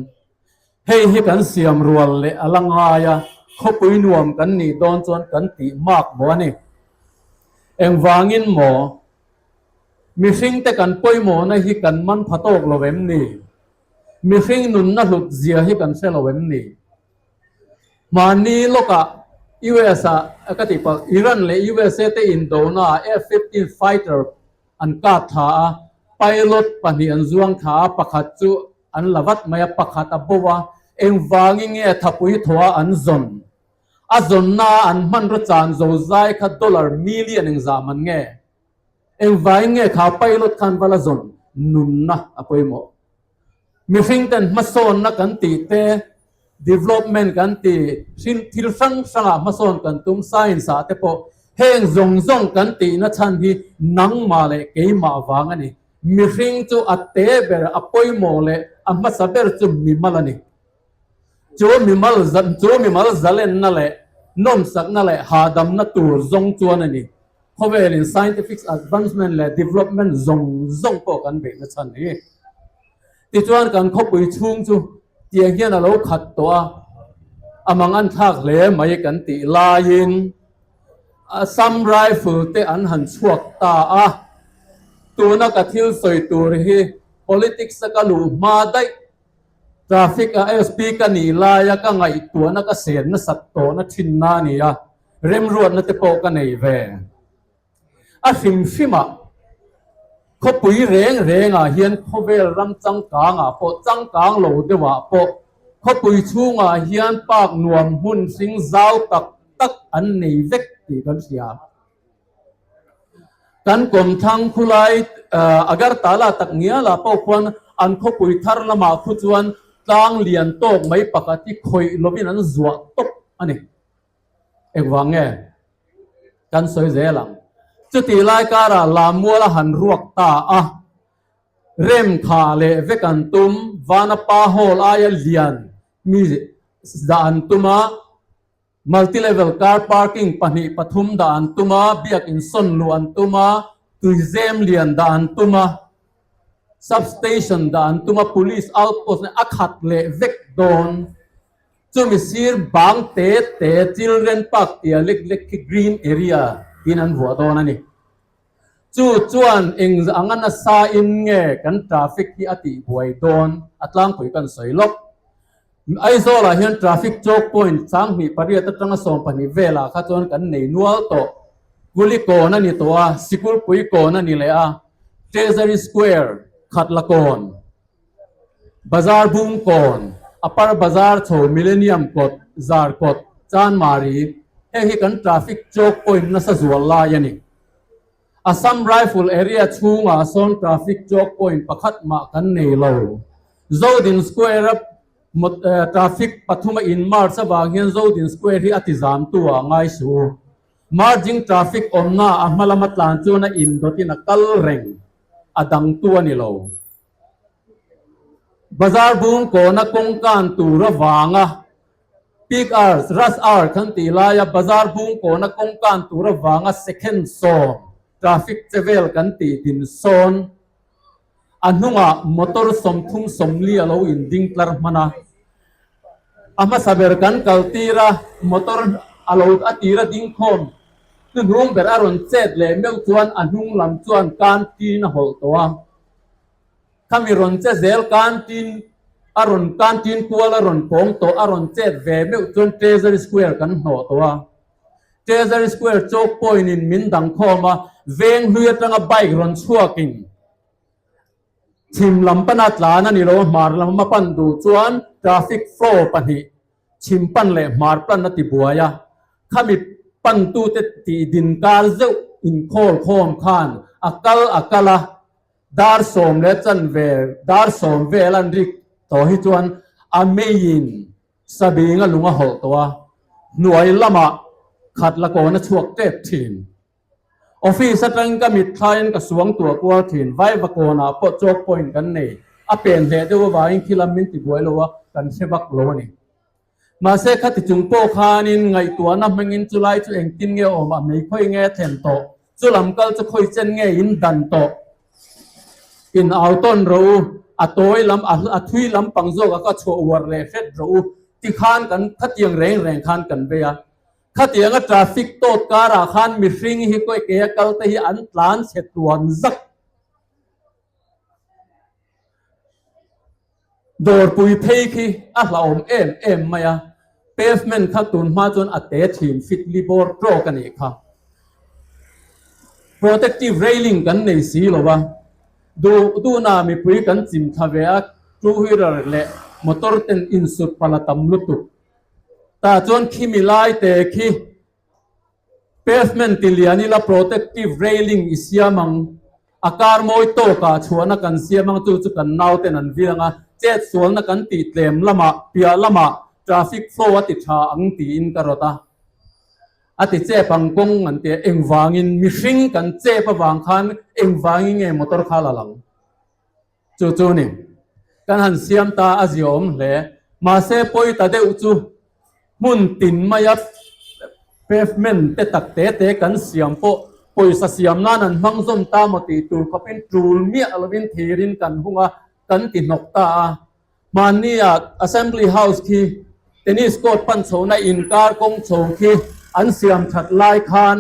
Speaker 5: Hei hi kan siam rual leh a la ngai a, khawpui nuam kan nih dawn chuan kan tih mak maw a ni. Engvangin maw? Mihringte kan pawimawhna hi kan man pha tawk lo em ni? Mihring nunna hlut zia hi kan hre lo em ni? Mahni lawkah US ah ka tih palh Iran leh USA te indona ah F-15 fighter an kap thla a, pilot pahnih an zuang thla a, pakhat chu an la vat mai a, pakhat a bo a, engvangin nge thapui thaw a an zawn? A zawnna a an hmanraw chan zo zai kha dollar million engzah man nge? Engvangin nge kha pilot khan va la zawn? Nunna a pawimawh. Mihring ten hmasawnna kan tih te, development kan ti, hrin thil hrang hrangah hmasawn kan tum, science ah te pawh heng zawng zawng kan tihna chhan hi nangmah leh keimah vang a ni. Mihring chu a te ber, a pawimawh leh a hmasa ber chu mimal a ni. Chu mimal chu mimal zalenna leh nawmsakna leh hahdamna tur zawng chuan a ni. Khawvelin scientific advancement leh development zawng zawng pawh kan beihna chhan hi. Tichuan kan khawpui chhung chu tiang hian a lo khat tawh a, a mang an thlak hle mai kan tih laiin Assam Rifle te an han chhuak ta a. Tuna ka thil sawi tur hi politics a ka luh hma daih traffic a SP ka nih laia ka ngaihtuahna ka sen nasat tawhna thinna a ni a. Remruatna te pawh ka nei ve. A hrim hrimah khawpui reng rengah hian khawvel ram changkangah pawh changkang lo deuhah pawh khawpui chhungah hian park nuam hmun hring zau tak tak an nei vek tih kan hria. Kan kawmthlang khulai Agartala tak ngialah pawh khuan an khawpui thar lamah khu chuan tlang lian tawk mai pakhat hi khawih lovin an zuah tawp a ni. Engvang nge? Kan sawi zel ang. Chutih lai karah Lamual a han ruak ta a, rem kha leh vek an tum, Vanapa Hall aia lian mi dah an tum a, multi level car parking pahnih pathum dah an tum a, biakin sawn luh an tum a, tuizem lian dah an tum a, sub station dah an tum a, police outpost a khat leh vek dawn. Chumi sir bang te te Children Park tia lek lek khi green area tiin an vuah dawn a ni. Chu chuan eng anga nasa in nge kan traffic hi a tih buai dawn a tlangpui kan sawi lawk. Aizawl ah hian traffic choke point sanghnih pariat atanga 12 velah kha chuan kan nei nual tawh. Kuli kawn a ni tawh a, Sikulpui kawn a ni leh a, Treasury Square, Khatla kawn. Bazar bung kawn, Upper Bazar chho Millennium kawt, Zar kawt, Chanmari, heng hi kan traffic choke point nasa zual lai a ni. Assam Rifle area chhungah sawn traffic choke point pakhat mah kan nei lo. Zodin Square a traffic pathum a in merge avang hian Zodin Square hi a ti zamtu ah ngai suh u. Merging traffic awmna a hma lama tlan chuan a indawtin a kal reng, a dangtu a ni lo. Bazar bung kawna kawngkan tur avanga peak hours, rush hour kan tih laia bazar bung kawna kawngkan tur avanga second sawm traffic che vel kan tih din sawn a hnungah motor 30 40 a lo inding tlar hman a. A hmasa ber kan kal tir a, motor a lo a tir a ding khawm hnuhnung ber a rawn chet leh meuh chuan a hnung lam chuan kan tin a hawlh tawh a. Khami rawn che zel kan tin a rawn kan tin kual a rawn pawng tawh a rawn chet ve meuh chuan Treasury Square kan hnawh tawh a. Treasury Square choke point in min dang khawm a, veng hlui atanga bike rawn chhuakin Chhim lam pana tlan a ni lo, hmar lam a pan duh chuan traffic flow pahnih chhim pan leh hmar pan a ti buai a, khami pantute tih din kar zeuh inkhawl khawm khan a kal a kal a, dar sawm leh chanve dar sawm vel an rik tawh hi chuan a meiin sabing a lung a hawlh tawh a, hnuai lamah khat la kawn a chhuak tep thin. Office atangin ka mitthlaiin ka suang tuah kual thin. Vaiva kawnah pawh choke point kan nei. A pen hleh deuh avangin khi lam min ti buai lo a, kan hre vak lo a ni. Mahse khati chung pawh khanin ngaihtuahna hmangin chulai chu engtin nge awm a, mei khawi nge thlen tawh, chu lam kal chu khawi chen nge in dan tawh. In au tawn rawh u. A tawi lam, a thui lampang zawk a ka chhuah uar leh hret rawh u tikhan kan khatiang reng reng khan kan vei a. Khatianga traffic tawt karah khan mihring hi kawi ke a kal te hi an tlan chhe tuan zak. Dawrpui phei khi a hlauhawm em em mai a, pavement kha tun hma chuan a te thin fit li bawr tawk a nih kha. Protective railing kan nei si lo a, duh duhna mipui kan chim thla ve a, two wheeler leh motor ten insut palh a tam lutuk. Tah chuan khimi lai te khi Pavement ti lian ila protective railing i siam ang, a kar mawi tawkah chhuahna kan siam ang chu chu kan nauten an viang a, chet sualna kan tih tlem lamah piah lamah traffic flow a ti tha ang tiin ka rawt a. A ti chep ang kawng an ti a, engvangin mihring kan chep avang khan engvangin nge motor kha la lang? Chu chu ni. Kan han siam ta a ziaawm hle. Mahse pawi ta deuh chu hmun tin maia pavement te tak te te kan siam pawh pawisa siam nan an hmang zawm ta maw tih tur khawpin tul miah lovin thirin kan hung a, kan ti hnawk ta a. Hmannia Assembly House khi tennis court pan chhohna inkar kawng chho khi an siam that lai khan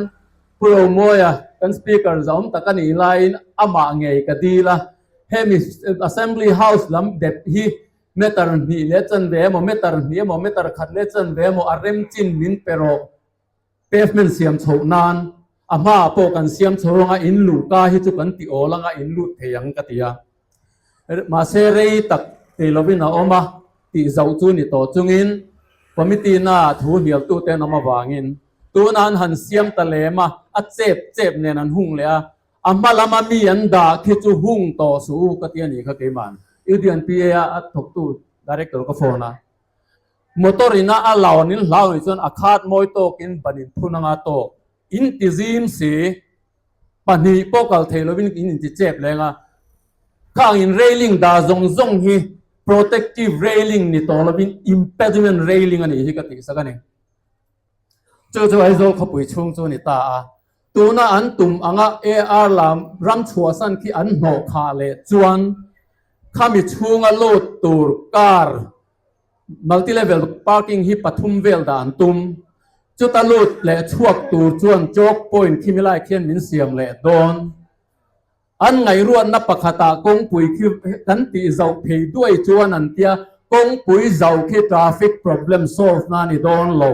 Speaker 5: Pu Romawia kan Speaker zahawm tak a nih laiin amah ngei ka dil a, hemi Assembly House lam dep hi meter hnih leh chanve emaw, meter hnih emaw, meter khat leh chanve emaw a rem chin min pe rawh. Pavement siam chhoh nan a hmaah pawh kan siam chho anga in luh ka hi chu kan ti awl anga in lut thei ang ka ti a. Mahse rei tak thei lovin a awm a tih zauh chu ni tawh chungin committee na thu hnialtute an awm avangin tuna an han siam ta lem a, a chep chep nen an hung leh a, a hma lama mi an dah khi chu hung tawh suh u ka ti a nih kha keima'n UDNPA a thawktu director ka phone a. Motor ina a lawn in hlau nih chuan a khat mawi tawkin ban in phun anga tawk in ti zim si pahnih pawh kal thei lovin in inti chep leng a, khang in railing dah zawng zawng hi protective railing ni tawh lovin impediment railing a nih hi ka tih sak a ni. Chu chu Aizawl khawpui chhung chu a ni ta a, tuna an tum anga AR lam ram chhuahsan khi an hnawh khah leh chuan khami chhunga load tur car Multi level parking hi pathum vel dah an tum. Chuta lut leh chhuak tur chuan choke point khimi lai khian min siam leh dawn. An ngaihruatna pakhatah kawngpui khi kan tih zauh phei duai chuan an tia kawngpui zauh khi traffic problem solve na ni dawn lo.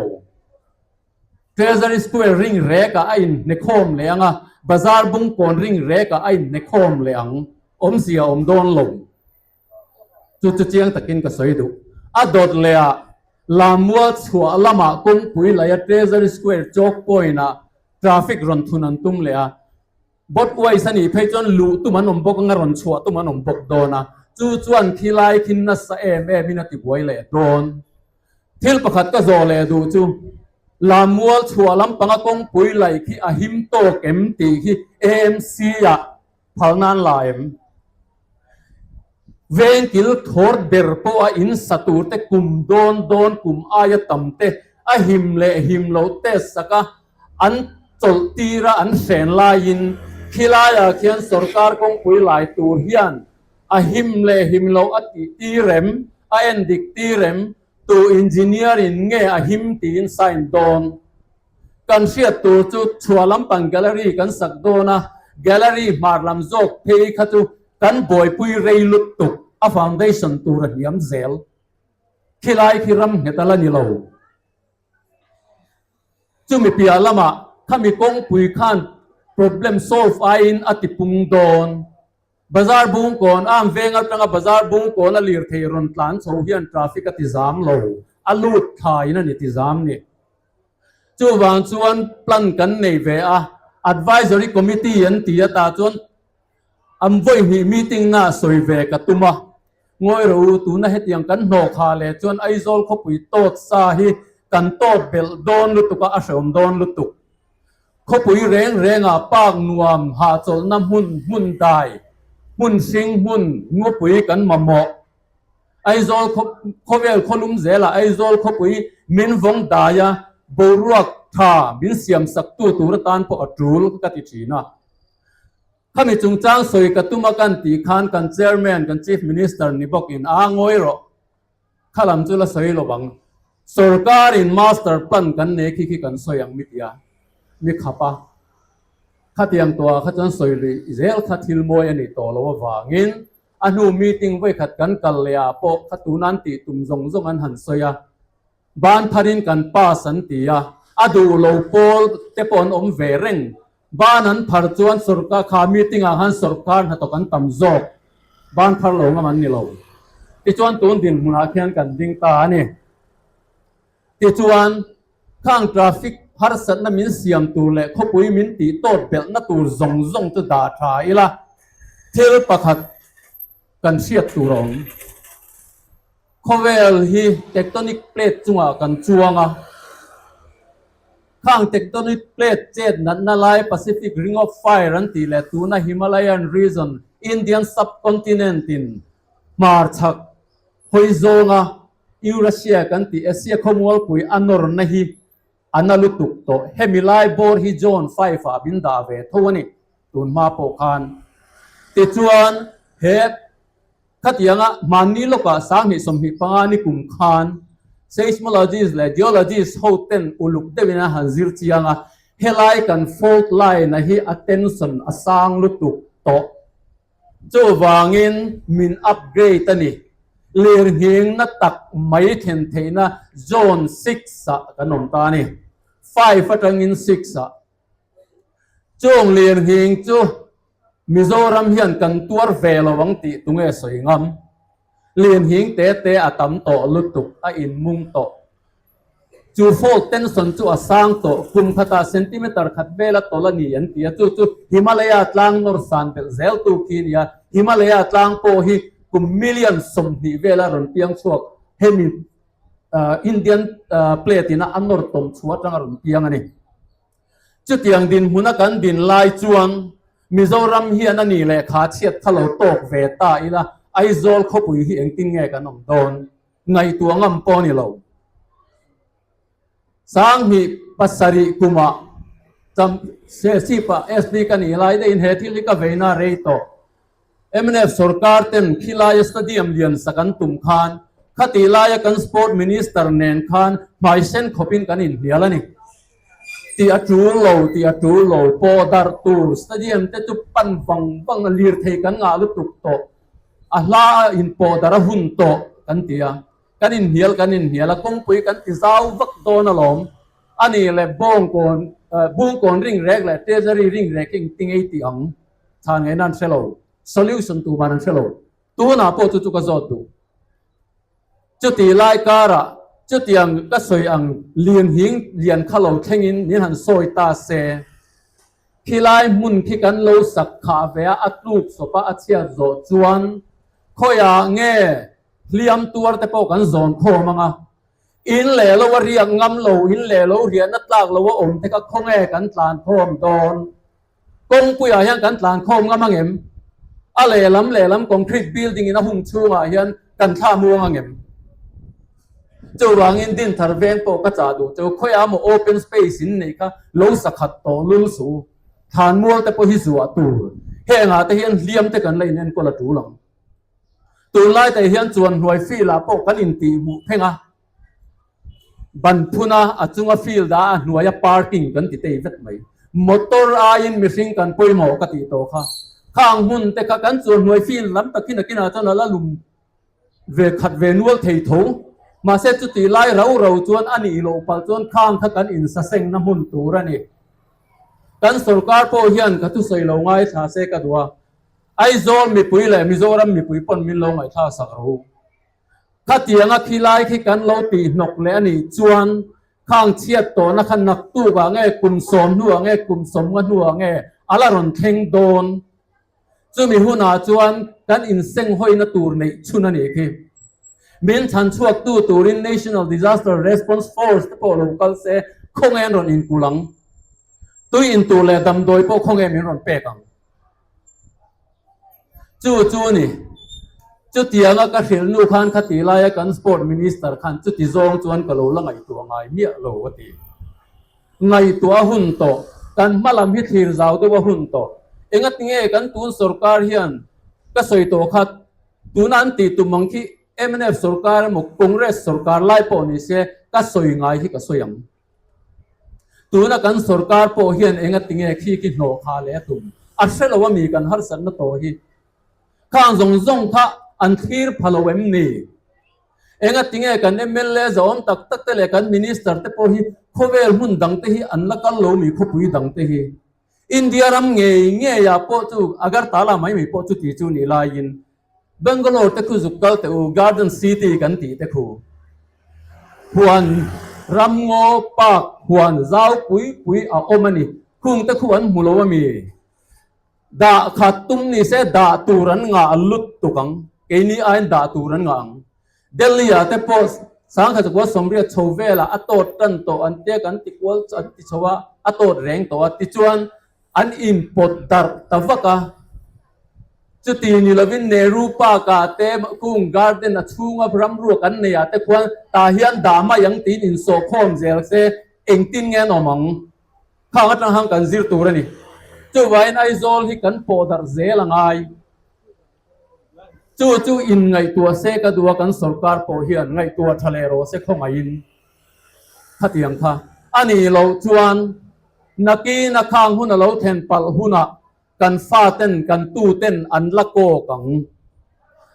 Speaker 5: Treasury Square ring rekah a inhnekhawm leh ang a, Bazar Bungkawn ring rekah a inhnekhawm leh ang. Awmzia a awm dawn lo. Chu chu chiang takin ka sawi duh. A dawt leh ah Lammual chhuah lamah kawngpui laia Treasury Square choke point ah traffic rawn thun an tum leh a. Boat ways a nih phei chuan luh tum an awm bawk anga rawn chhuah tum an awm bawk dawn a. Chu chuan khilai khin nasa em em in a tibuai leh dawn. Thil pakhat ka zawh leh duh chu Lammual chhuah lampanga kawngpui laih khi a him tawk em tih khi AMC ah Phal nan la em? Vengkil thawr ber pawh a in sa tur te kum dawn dawn kum aia tam te a him leh him loh test sak a an chawlh tir a an hren laiin khilaiah khian sorkar kawngpui lai tur hian a him leh him loh a tih tir em a en dik tir em tu engineer in nge a him tiin sign dawn Kan hriat tur chu chhuah lampang gallery kan sak dawn a, gallery hmar lam zawk phei kha chu kan buaipui rei lutuk a foundation tur a hniam zel. Khilai khi ram nghet a la ni lo. Chumi piah lamah khami kawngpui khan problem solve aiin a tipung dawn. Bazar Bungkawn, Am veng atanga Bazar Bungkawn a lirthei rawn tlan chho hian traffic a ti zam lo, a lut thlaiin a ni ti zam ni. Chuvang chuan plan kan nei ve a, Advisory Committee an ti a tah chuan an vawi hnih meeting na sawi ve ka tum a. Ngawi rawh u, tuna hetiang kan hnawh kha leh chuan Aizawl khawpui tawt sa hi kan tawt belh dawn lutuk a, a hreawm dawn lutuk. Khawpui reng rengah park nuam hahchawlhna hmun hmun dai, hmun hring hmun ngawpui kan mamawh. Aizawl khawvel khawlum zelah Aizawl khawpui min vawng daia boruak tha min siamsaktu tur atan pawh a tul ka ti thin a. Khami chungchang sawi ka tum a kan tih khan kan Chairman, kan Chief Minister ni bawkin a ngawi rawh. Kha lam chu la sawi lo ang. Sorkarin Master Plan kan nei khi khi kan sawi ang mi tia mi khap a. Khatiang tuah kha chuan sawi lui zel kha thil mawi a nih tawh loh avangin a hnu meeting vawikhat kan kal leh ah pawh kha tuna an tih tum zawng zawng an han sawi a. Ban tharin kan pass an ti a, a duh lo pawl te pawh an awm ve reng. Ban an phar chuan sorkar kha meeting ah khan sorkar hnathawk an tam zawk. Ban phar lo ngam an ni lo. Tichuan tun dinhmunah khian kan ding ta a ni. Tichuan khang traffic harsatna min siam tur leh khawpui min tih tawt belhna tur zawng zawng chu dah tha ila thil pakhat kan hriat tur a awm. Khawvel hi tectonic plate chungah kan chuang a, khang tectonic plate chet natna lai Pacific Ring of Fire an tih leh tuna Himalayan region, Indian subcontinent in hmarchhak hawi zawnga Eurasia kan tih Asia khawmualpui a nawrna hi a na lutuk tawh. Hemi lai bawr hi Zone 5 ah min dah ve tho a ni tun hma pawh khan. Tichuan he Khatianga hmanni lawkah 2025 ni kum khan seismologist leh geologist ho ten uluk deuhin an han zir chiang a, helai kan fault line a hi a tension a sang lutuk tawh. Chuvangin min upgrade a ni. Lirnghingna tak mai thlen theihna zone six ah kan awm ta a ni. Five atangin six ah. Chung lirnghing chu Mizoram hian kan tuar ve lo ang tih tunge sawi ngam? Lianhing te te a tam tawh lutuk, a inmung tawh. Chu fault tension chu a sang tawh, kum khatah centimeter khat vela tawlh a ni an ti a, chu chu Himalaya tlang nawr san belh zel tu khi a ni a, Himalaya tlang pawh hi kum million 20 vela rawn piang chhuak hemi Indian plate ina a nawr tawm chhuah atanga rawn piang a ni. Chutiang dinhmuna kan din lai chuan Mizoram hian a ni leh kha chhiat kha lo tawk ve ta ila Aizawl khawpui hi engtin nge kan awm dawn? Ngaihtuah ngam pawh a ni lo. 2007 kumah Cham-Sesip-ah SD ka nih lai daihin he thil hi ka veina rei tawh. Mnf sorkar ten khilaia stadium lian sak an tum khan khatih laia kan sport minister nen khan hmaisen khawpin kan inhnial a ni. Tih a tul lo, tih a tul lo, pawh darh tur stadium te chu pan vang vang a lirthei kan ngah lutuk tawh, a hla a inpawh darh a hun tawh kan ti a, kan inhnial kan inhnial a, kawngpui kan ti zau vak dawn alawm. A nih leh Bawngkawn, Bungkawn ring rek leh Treasury ring rek hi engtin ei tih ang? Chhan ngaihna an hre lo, solution tur man an hre lo. Tunah pawh chu chu ka zawt duh. Chuti lai karah chutiang ka sawi ang lian hing lian kha lo thlengin min han sawi ta se. Khilai hmun khi kan lo sak khah ve a, a tluk sawp a, a chhiat zawh chuan khawiah nge hliam tuar te pawh kan zawn khawm ang a. In leh lo a riak ngam lo, in leh lo riahna tlak lo a awm te kha khawnge kan tlan khawm dawn. Kawngpuiah hian kan tlan khawm ngam ang em? A lehlam lehlam concrete building in a hung chhungah hian kan thla muang ang em? Chuvangin Dinthar veng pawh ka chah duh cheu, khawiah maw open space in neih kha lo sakhat tawh lul suh u. Thlanmual te pawh hi zuah tur. Hengah te hian hliam te kan la inenkawl a tul ang. Tunlai te hian chuan hnuai field ah pawh kan intihhmuh pheng a. Ban phun a, a chunga field a, a hnuaia parking kan ti tei vek mai. Motor aiin mihring kan pawimawh ka tih tawh kha. Khang hmun te kha kan chuan hnuai field lam takin a kinah chuan a la lum ve khat ve nual thei tho. Mahse chutih lai rau rau chuan a nih loh palh chuan khang kha kan insasengna hmun tur a ni. Kan sorkar pawh hian ka thusawi lo ngaithla se ka duh a. Aizawl mipui leh Mizoram mipui pawn min lo ngaihthla sak rawh u. Khatianga khilai khi kan lo tih hnawk leh a nih chuan khang chhiat tawhna kha naktuk ah nge kum sawm hnuah nge kum sawmnga hnuah nge a la rawn thleng dawn. Chumi hunah chuan kan insenghawina tur neih chhun a nih khi. Min chhan chhuak tu turin National Disaster Response Force te pawh lo kal se khawnge an rawn inkulh ang. Tui intur leh damdawi pawh khawnge min rawn pek ang. Chu chu a ni. Chutianga ka hrilh nu khan khati laia kan Sport Minister khan chuti zawng chuan ka lo la ngaihtuah ngai miah lo a ti. Ngaihtuah a hun tawh. Kan hma lam hi thlir zau deuh a hun tawh. Engatinge kan tun sorkar hian ka sawi tawh kha tuna an tih tum ang khi mnf sorkar emaw Congress sorkar lai pawh ni se ka sawi ngai hi ka sawi ang. Tuna kan sorkar pawh hian engatinge khi khi hnawh kha leh a tum a hre lo ami kan harsatna tawh hi. Khang zawng zawng kha an thlir pha lo em ni? Engatinge kan mla zahawm tak tak te leh kan minister te pawh hi khawvel hmun dang te hi an la kal lo mi khawpui dang te hi? India ram ngei ngei ah pawh chu Agartala mai mai pawh chuti chu nih laiin Bangalore te khu zuk kal teh u, Garden City kan tih te khu huan ramngaw park huan zau pui pui a awm a ni. Khung te khu an hmu lo a mi? Dah khat tum ni se dah tur an ngah lut tuk ang. Keini aiin dah tur an ngah ang. Delhi ah te pawh sangkhat zakua sawmriat chho velah a tawt tan tawh an tia kan ti kual an ti chho a, a tawt reng tawh a. Tichuan an inpawt darh ta vak a. Chuti ni lovin Nehru Park ah te Kung Garden a chhunga ramruak an nei ah te khuan tah hian dah mai ang tiin insawhkhawm zel se engtin nge an awm ang? Khang atang hang kan zir tur a ni. Chuvangin Aizawl hi kan pawh darh zel a ngai. Chu chu inngaihtuah se ka duh a, kan sorkar pawh hian ngaihtuah tha leh rawh se khawngaihin khatiang kha a nih loh chuan nakin a khang hun a lo thlen palh hunah Kan faten, kan tuten an la kawk ang.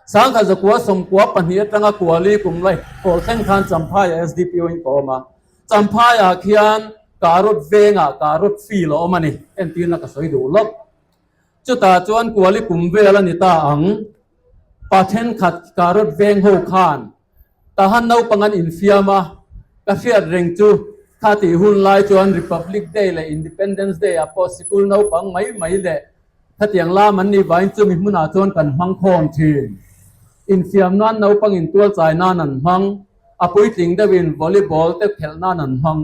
Speaker 5: Sangkhat zakua sawmkua pahnih atanga kuali kum lai pawl thleng khan Champhaiah SDPO in ka awm a. Champhaiah khian Karot vengah Karot field a awm a ni, entirna ka sawi duh lawk. Chutah chuan kuali kum vel a ni ta ang. Pa thenkhat Karot veng ho khan Tahan naupang an infiam a, ka hriat reng chu kha tih hun lai chuan Republic Day leh Independence Day ah pawh sikul naupang mai mai leh khatiang lam an nih vangin chumi hmunah chuan kan hmang khawm thin. Infiam nan naupang intual chai nan an hmang, a puitling deuhin volleyball te khelh nan an hmang.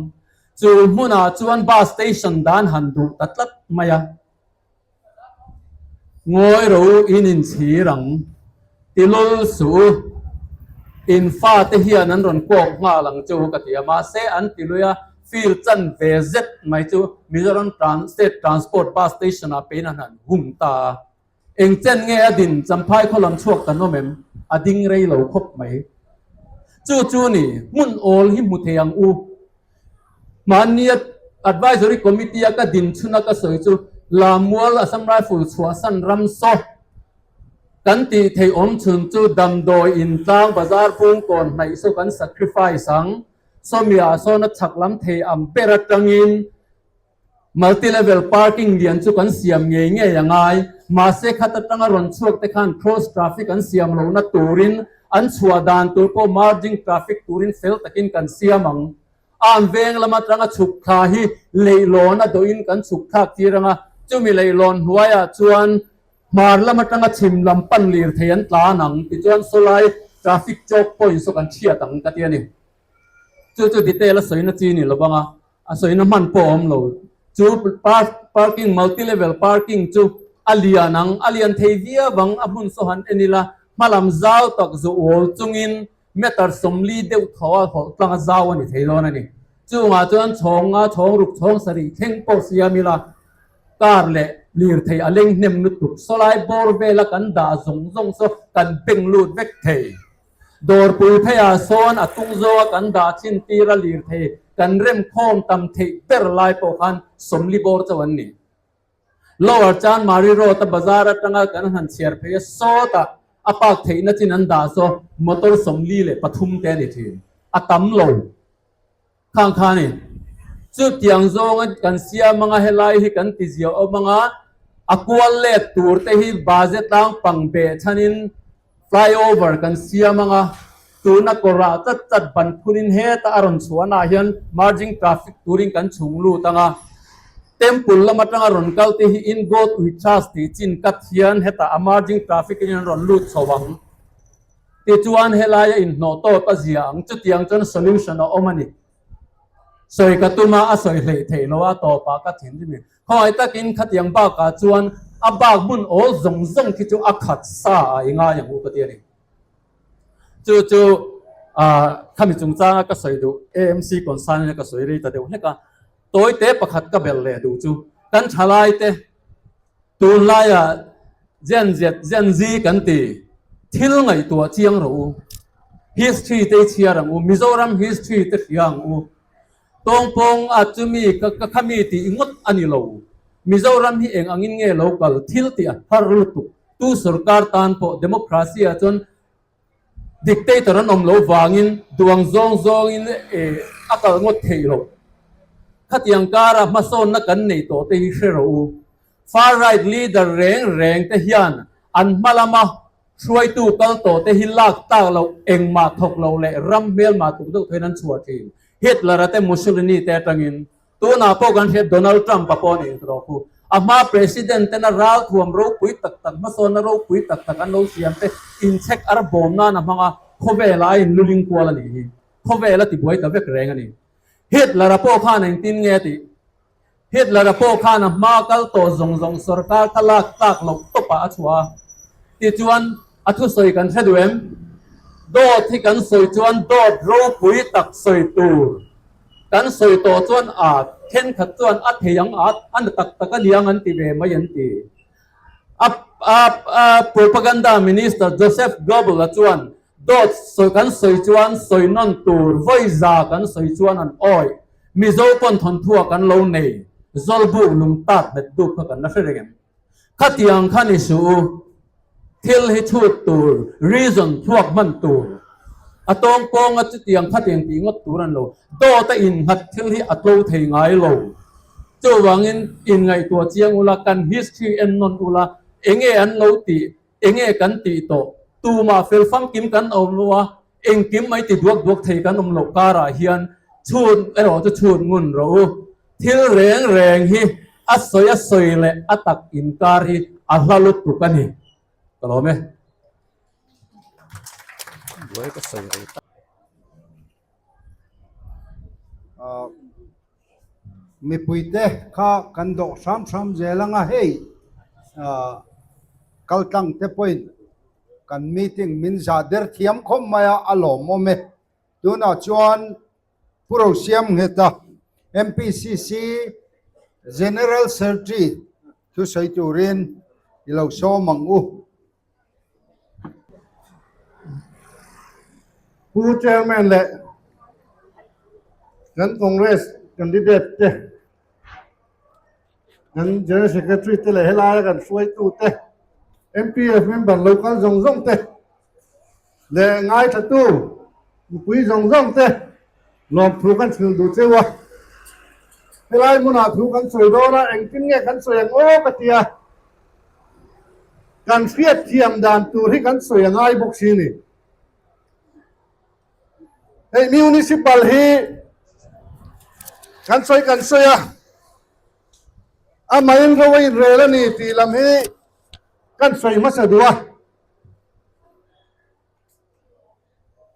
Speaker 5: Chu hmunah chuan bus station dan han duh ta tlat mai a. Ngawi ro in inchhir ang, ti lul suh u. In fate hian an rawn kawk nghal ang chu ka ti a, mahse an ti lui a, field chan ve zet mai chu Mizoram State Transport Bus Station ah pein an han hung ta a. Eng chen nge a din Champhai khaw lam chhuak kan awm em? A ding rei lo khawp mai. Chu chu ni, hmun awl hi hmu thei ang u. Hmannia Advisory Committee a ka din chhuna ka sawi chu Lamual Assam Rifle chhuahsan ram saw kan tih theih awm chhun chu damdawi in tlang bazar pungkawn hnaih saw kan sacrifice ang. Sawmiah sawn a chhak lam thei ang ber atangin Multi level parking lian chu kan siam ngei ngei a ngai. Mahse khat atanga rawn chhuak te khan cross traffic an siam lohna turin an chhuah dan tur pawh merging traffic turin fel takin kan siam ang. Arm veng lam atanga chhuk thla hi leihlawn a dawhin kan chhuk thlak tir ang a, chumi leihlawn hnuaiah chuan hmar lam atanga chhim lam pan lirthei an tlan ang tichuan sawlai traffic choke point saw kan chhiat ang ka ti a ni. Chu chu detail a sawina chi ni lo bang a, a sawina hman pawh a awm lo. Chu park parking multi level parking chu a lian ang, a lian thei viau ang, a hmun saw han en ila hmalam zau tak zu awl chungin meter 40 deuh thaw a hawlh tlang a zau a ni thei dawn a ni. Chungah chuan chhawng nga, chhawng ruk, chhawng sarih thleng pawh siam ila car leh lirthei a leng hnem lutuk. Sawlai bawr vela kan dah zawng zawng saw kan beng lut vek thei. Dawrpui pheiah sawn a tung zawnga kan dah chin tir a lirthei kan rem khawm tam theih ber lai pawh khan 40 bawr chauh an ni. Lower Chanmari Road a bazar atanga kan han chhiar phei a sawtah a park theihna chin an dah saw motor 43 te a ni thin. A tam lo. Khang kha a ni. Chutiang zawnga kan siam anga helai hi kan ti zia awm anga a kual let tur te hi baze tlang pang beh chhanin flyover kan siam anga tuna kawrah chat chat ban phunin heta a rawn chhuahnaah hian merging traffic turin kan chhung lut anga temple lam atanga rawn kal te hi in God we trust tih chin kat hian hetah a merging traffic in an rawn lut chho ang. Tichuan helaia inhnawh tawp a zia ang, chutiang chuan solution a awm a ni. Sawi ka tum a, a sawi hleih theih lo a, tawpah ka thinrim in. Khawngaih takin khatiang bakah chuan a bak hmun awl zawng zawng khi chu a khat sa a i ngai ang u ka ti a ni. Chu chu khami chungchanga ka sawi duh AMC concern in ka sawi rei ta deuh hlek a, tawite pakhat ka belh leh duh chu kan thalaite. Tunlaiah Gen Z, Gen Z kan ti, thil ngaihtuah chiang rawh u. History te i chhiar ang u, Mizoram history te hria ang u. Tawngpawng a chumi ka ka khami tih ngawt a ni lo. Mizoram hi eng angin nge lo kal thil tih a har lutuk. Tu sorkar tan pawh democracy ah chuan Dictator an awm loh vangin duang zawng zawngin a kal ngawt theih loh. Khatiang kara hmasawnna kan nei tawh te hi hre rawh u. Far right leader reng reng te hian an hma lama hruaitu kal tawh te hi lak tak loh engmah thawk loh leh ram hmelmah tuk deuh thawin an chhuah thin. Hitler-a te Mussolini te atangin Tunah pawh kan hriat Donald Trump-a pawh a nih tawh khu. A hma President tena ralthuam ropui tak tak, hmasawnna ropui tak tak an lo siam te inchhek ar bawm nan a hmang a, khawvelah a inluling kual a nih hi. Khawvel a tibuai ta vek reng a ni. Hitler-a pawh khan engtin nge a tih? Hitler-a pawh khan a hma kal tawh zawng zawng sorkar kha lak tlak loh tawpah a chhuah a. Tichuan a thusawi kan hre duh em? Dawt hi kan sawi chuan dawt ropui tak sawi tur. Kan sawi tawh chuan a thenkhat chuan a thei ang a, a na tak tak a niang an ti ve mai an ti. A a propaganda minister Joseph Goebbels-a chuan dawt sawi kan sawi chuan sawi nawn tur vawi za kan sawi chuan an awi. Mizo pawn thawnthuah kan lo nei Zawlbuk lungtat hmet duk kha kan la hre reng em? Khatiang kha ni suh u, thil hi chhut tur, reason thluak hman tur, a tawng kawnga chutiang khatiang tih ngawt tur an lo, dawt a innghat thil hi a tlo thei ngai lo. Chuvangin inngaihtuah chiang ula, kan history en nawn ula, enge an lo tih, enge kan tih tawh, tumah fel famkim kan awm lo a, engkim mai ti duak duak thei kan awm loh karah hian chhut erawh chu chhut ngun rawh u. Thil reng reng hi a sawi a sawi leh a tak inkar hi a hla lutuk a ni. Ka lawm e.
Speaker 1: Buai ka sawi rei tak. Mipuite kha kan dawh hram hram zel anga hei kaltlang te pawhin kan meeting min zah der thiam khawp mai a, a lawmawm e. Tunah chuan Pu Rosiamngheta MPCC General Secretary thusawi turin i lo sawm ang u.
Speaker 6: Pu Chairman leh kan Congress candidate te, kan General Secretary te leh helaia kan hruaitu te, MPF member lo kal zawng zawng te leh ngaithatu mipui zawng zawng te lawmthu kan hrilh duh cheu a. Helai hmunah thu kan sawi dawn a, engtin nge kan sawi ang aw ka ti a. Kan hriat thiam dan tur hi kan sawi a ngai bawk si ni. Hei municipal hi kan sawi kan sawi a, amahin ro a inrel a ni tih lam hi kan sawi hmasa duh a.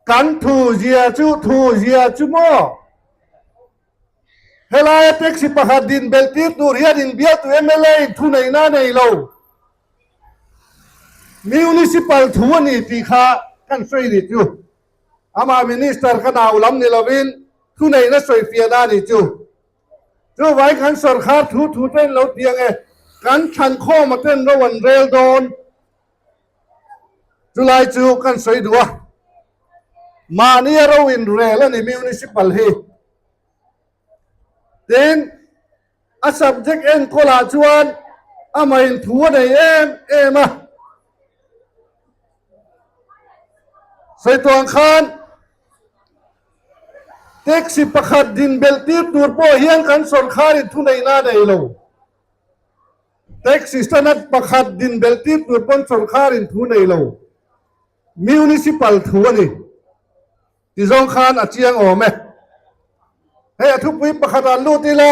Speaker 6: Kan thu zia chu thu zia chu maw? Helaia taxi pakhat din belh tir tur hian inbialtu mla in thu neihna a nei lo. Municipal thu a ni tih kha kan sawi ni chu. Amah minister ka nau lam ni lovin thu neihna sawi fiahna a ni chu. Chuvai kan sorkar thu thu ten lo ti ang e, kan thlankhawm a ten ro an rel dawn. Chulai chu kan sawi duh a, mahni a ro inrel a ni municipal hi. Tin, a subject enkawlah chuan amah in thu a nei em em a. Sawi tuang khan taxi pakhat din belh tir tur pawh hian kan sawrkharin thuneihna a nei lo. Taxi stand pakhat din belh tir tur pawn sawrkharin thu nei lo, municipal thu a ni ti zawng khan a chiang awm e. Hei a thupui pakhat ah lut ila,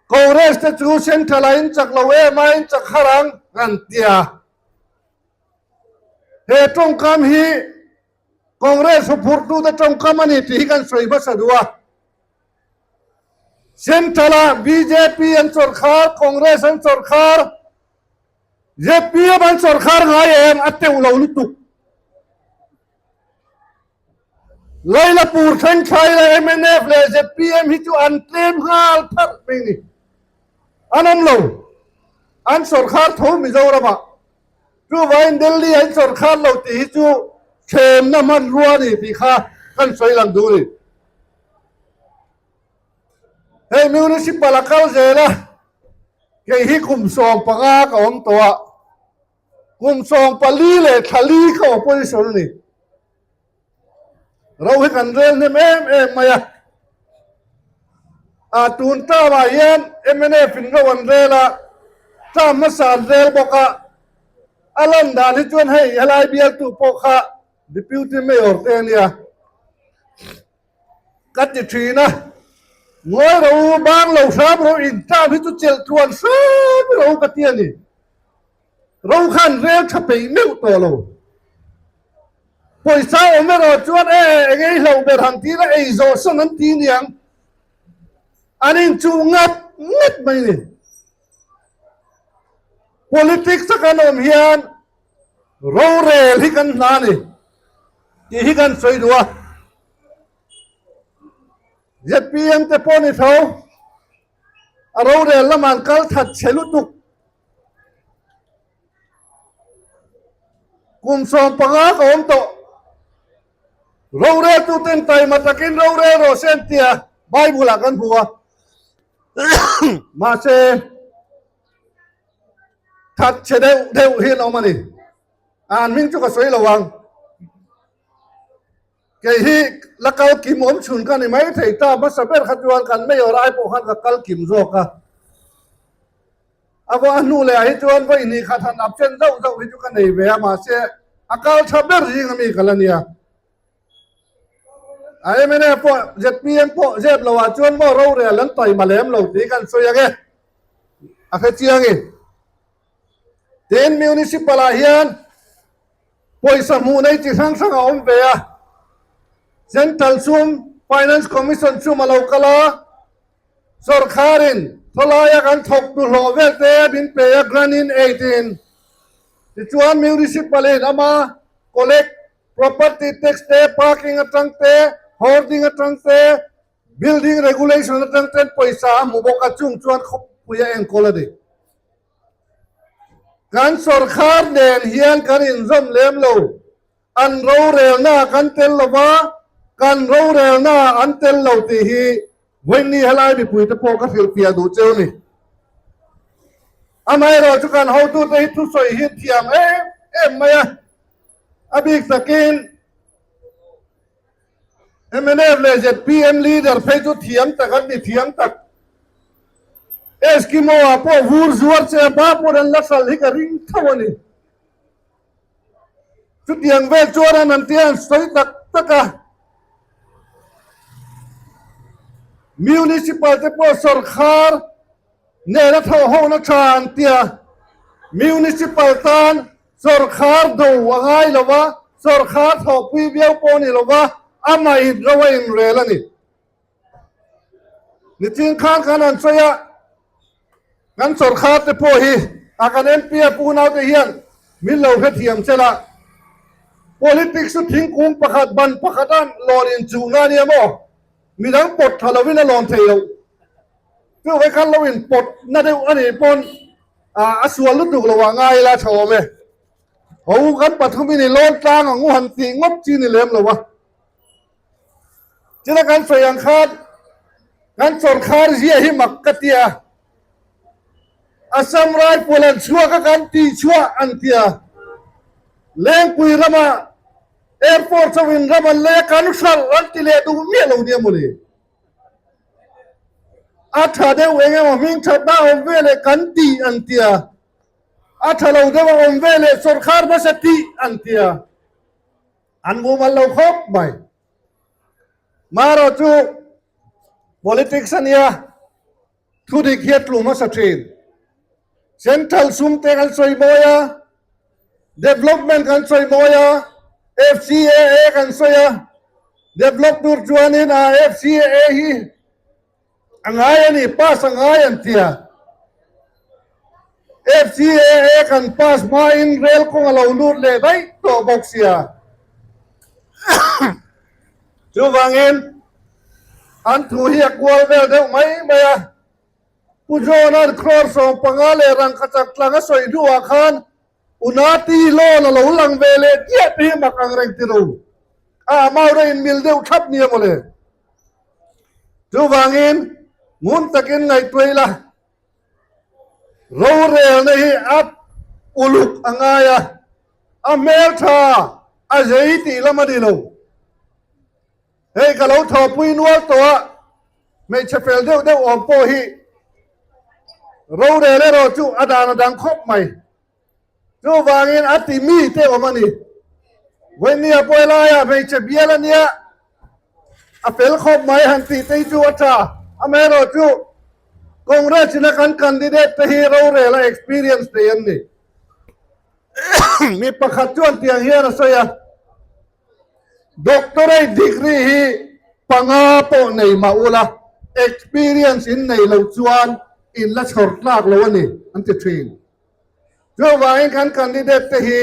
Speaker 6: Congress te chu central ah in chak lo em a, in chak har ang an tia. He tawngkam hi Congress huphurhtute tawngkam a ni tih hi kan sawi hmasa duh a. Central-ah bjp an sawrkhar, Congress an sawrkhar, zpm an sawrkhar ngai em a teuh lo lutuk. Lailapur thlengthlai leh mnf leh zpm hi chu an tlem nghal pharh mai ni. An awm lo. An sawrkhar tho Mizoramah. Chuvangin Delhi an sawrkhar lo tih hi chu thlemna hmanrua a ni tih kha kan sawi lang duh a ni. Hei Municipal a kal zel a, kei hi kum 15 ka awm tawh a, kum 14 leh thla li ka opposition a ni. Ro hi kan rel hnem em em mai a. A tun term ah hian mnf in ro an rel a, term hmasa an rel bawk a. A lan dan hi chuan hei helai bialtu pawh kha Deputy Mayor te a nia. Ka ti thin a, Ngawi ro u, bang lo hram ro, in term hi chu chelh tluan hram ro ka ti a ni. Ro khan rel tha peih meuh tawh lo. Pawisa awm erawh chuan e eng ei hlauh ber han tir a ei zawh sawn an ti niang. An inchuh ngat ngat mai ni. Politics a kan awm hian rorel hi kan hna ni tih hi kan sawi duh a. ZPM te pawh ni tho a rorel lamah an kal that chhe lutuk. Kum 15 ka awm tawh. Roreltuten taima takin rorel rawh se an tia Bible ah kan hmu a. Mahse that chhe deuh deuh hi an awm a ni. An hming chu ka sawi lo ang. Kei hi la kal kim awm chhun ka ni mai thei ta hmasa ber kha chuan kan mayor ai pawh khan ka kal kim zawk a. A va hnu leh ah hi chuan vawi hnih khat han absent zauh zauh hi chu ka nei ve a, mahse a kal tha ber zing ami ka la nia. A mnf pawh zpm pawh zep lo ah chuan maw rorel an taima lem lo tih kan sawi ang e, a hre chiang i. Tin, Municipal ah hian pawisa hmuh nei chi hrang hrang a awm ve a, Central sum, Finance Commission sum a lo kal a, Sawrkharin khawlaia kan thawktu hlawh vel te min pe a grant in aid in. Tichuan Municipal in ama collect property tax te, parking atang te, hoarding atang te, building regulation atang ten pawisa a hmu bawk a chung chuan khawpui a enkawl a ni. Kan sawrkhar nen hian kan inzawm lem lo. An rorelna kan tel lo va, kan rorelna an tel lo tih hi vawiinni helai mipuite pawh ka hrilhfiah duh cheu ni. Amaherawh chu kan hotute hi thusawi hi thiam em em mai a, a bik takin mnf leh zpm leader phei chu thiam tak an ni thiam tak. Eskimo-ah pawh vur zuar che a hma pawh an la hral hi ka ring tho a ni. Chutiang vel chuan an an tia an sawi tak tak a. Municipal te pawh sawrkhar nena thawh hona tha an tia. Municipal tan sawrkhar do a ngai lo va, sawrkhar thawhpui viau pawh a ni lo va, amah in ro a inrel a ni. Nichin khan kan han sawi a, kan sawrkhar te pawh hi a kan MP a pu naute hian min lo hrethiam che la, politics chu thingkung pakhat ban pakhat a lawn inchuhna a nia maw, midang pawt tha lovin a lawn thei loh. Chuvai khan lo inpawt na deuh a nih pawn a sual lutuk lo ah ngai ila tha awm e. Ho kan pathumin i lawn tlang ang u han tih ngawt chi ni lem lo a. China kan sawi ang khan kan sawrkhar zia hi mak ka ti a, Assam Rifle an chhuak a kan tih chhuah an ti a, Lengpui rama Air Force ho in ram an lei a kan hralh an ti leh duh miah lo nia mawle. A tha deuh eng emaw hming thatna a awm ve leh kan tih an ti a, a tha lo deuh a awm ve leh sawrkhar hmasa tih an ti a. An mumal lo khawp mai. Marawh chu politics a nia, thu dik hi a tlu hmasa thin. Central sum te kan sawi mawi a, development kan sawi mawi a, FCAA kan sawi a, develop tur chuanin a FCAA hi A ngai a ni, pass a ngai an ti a. FCAA kan pass hmain rel kawng a lo lut leh daih tawh bawk sia. Chuvangin an thu hi a kual vel deuh mai mai a. Pu John-a'n crore 15 leh rangkachak tlang a sawi hnuah khan Unati loan a lo lang ve leh chiah te hi mak ang reng ti lo. A amount a inmil deuh thlap nia mawle. Chuvangin ngun takin ngaihtuah ila, rorelna hi a uluk a ngai a, a hmeltha a zei tih lam a ni lo. Hei ka lo thawhpui nual tawh a, hmeichhe fel deuh deuh awm pawh hi rorel erawh chu a dan a dang khawp mai. Chuvangin a ti mi te awm a ni. Vawinia pawh helaiah hmeichhe bial a nia, a fel khawp mai han tih te hi chu a tha. Amaherawh chu Congress ina kan candidate te hi rorel a experience nei an ni. Mi pakhat chuan tiang hian a sawi a. Doctorate degree hi panga pawh nei mah ula, experience in nei lo chuan in la chhawr tlak lo a ni, an ti thin. Chuvangin kan candidate te hi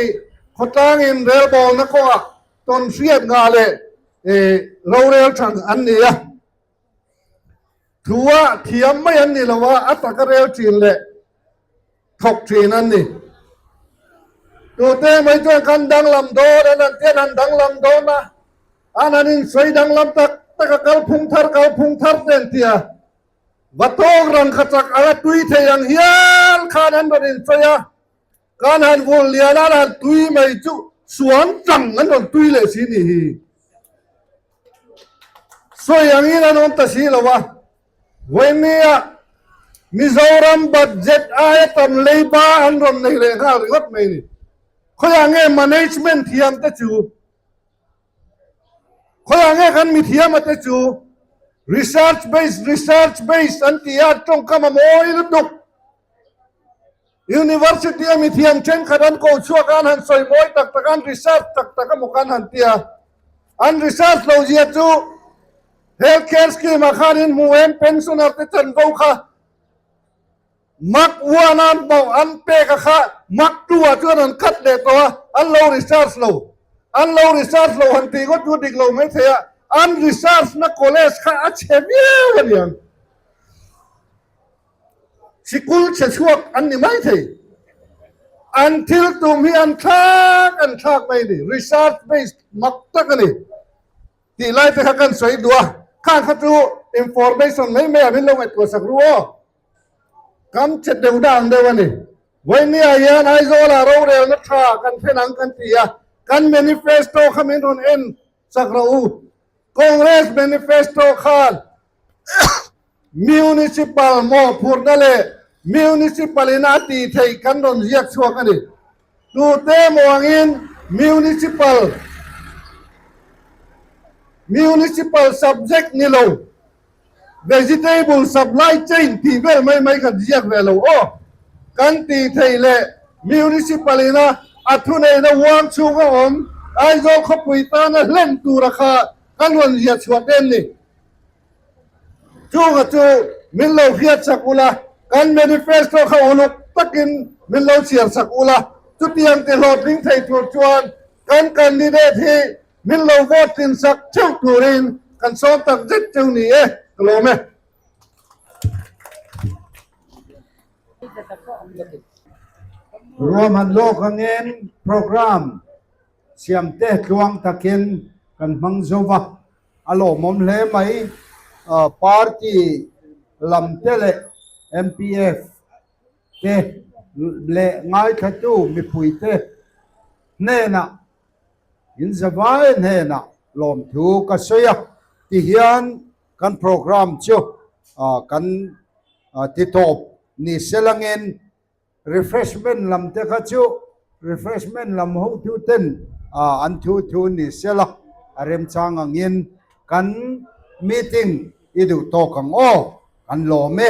Speaker 6: khawtlangin relbawlna kawngah tawnhriat ngah leh rorel than an ni a. Thua thiam mai an ni lo a, a taka rel thin leh thawk thin an ni. Tute mai chuan kan danglam dawn an han tian han danglam dawn a, an han insawi danglam tak tak a, kalphung thar kalphung thar te an ti a, va tawk rangkachak anga tui thei ang hial khan an rawn insawi a, Kan han vul lian a, an han tui mai chu suan tang an rawn tui leh si ni hi. Sawi angin an awm ta si lo a, Vawinia Mizoram budget aia tam leiba an rawn nei leh nghal ringawt mai ni. Khawiah nge management thiam te chu? Khawiah nge kan mithiam a te chu? Research based, research based an ti a, tawngkam a mawi lutuk. University a mithiam thenkhat an ko chhuak a, an han sawi mawi tak tak a, an research tak tak emaw khan han ti a. An research lo zia chu Health Care Scheme ah khan in hmu em pensioner te chanvo kha Mark one a an bauh an pek a kha Mark two ah chuan an cut leh tawh a, an lo research lo. An lo research lo han tih ngawt chu dik lo mai thei a, an research na college kha a chhe viau a niang. Sikul chhe chhuak an ni mai thei. An thil tum hi an thlak an thlak mai a ni. Research based mak tak a ni. Tih lai te kha kan sawi duh a, khang kha chu information mai mai ah min lo ngaihtuah sak ru aw. Kam che deuh dah ang deuh a ni. Vawinia hian Aizawlah rorelna tha kan thlen ang kan ti a, kan manifesto kha min rawn en sak rawh u. Congress manifesto khan Municipal mawhphurhna leh Municipal in a tih theih kan rawn ziak chhuak a ni. Tute emaw angin Municipal Municipal subject ni lo Vegetable supply chain tih vel mai mai kan ziak ve lo aw. Kan tih theih leh Municipal in a a thuneihna uang chhunga awm Aizawl khawpui tana hlen tura kha kan rawn ziah chhuah te an ni. Chunga chu min lo hriat sak ula, kan manifesto kha uluk takin min lo chhiar sak ula, chutiang ti hlawhtling thei tur chuan kan candidate hi min lo vote tlin sak theuh turin kan sawm tak zet cheu ni e, ka lawm e.
Speaker 1: Ruahman lawk angin program siamte tluang takin kan hmang zo va. A lawmawm hle mai. Party lam te leh MPF te leh ngaithlatu mipui te hnenah in zavai hnenah lawmthu ka sawi a, tihian kan program chu kan titawp ni selangin Refreshment lam te kha chu refreshment lam hotu ten an thu thu ni sela a remchang angin kan meeting i duh tawk ang aw, kan lawm e.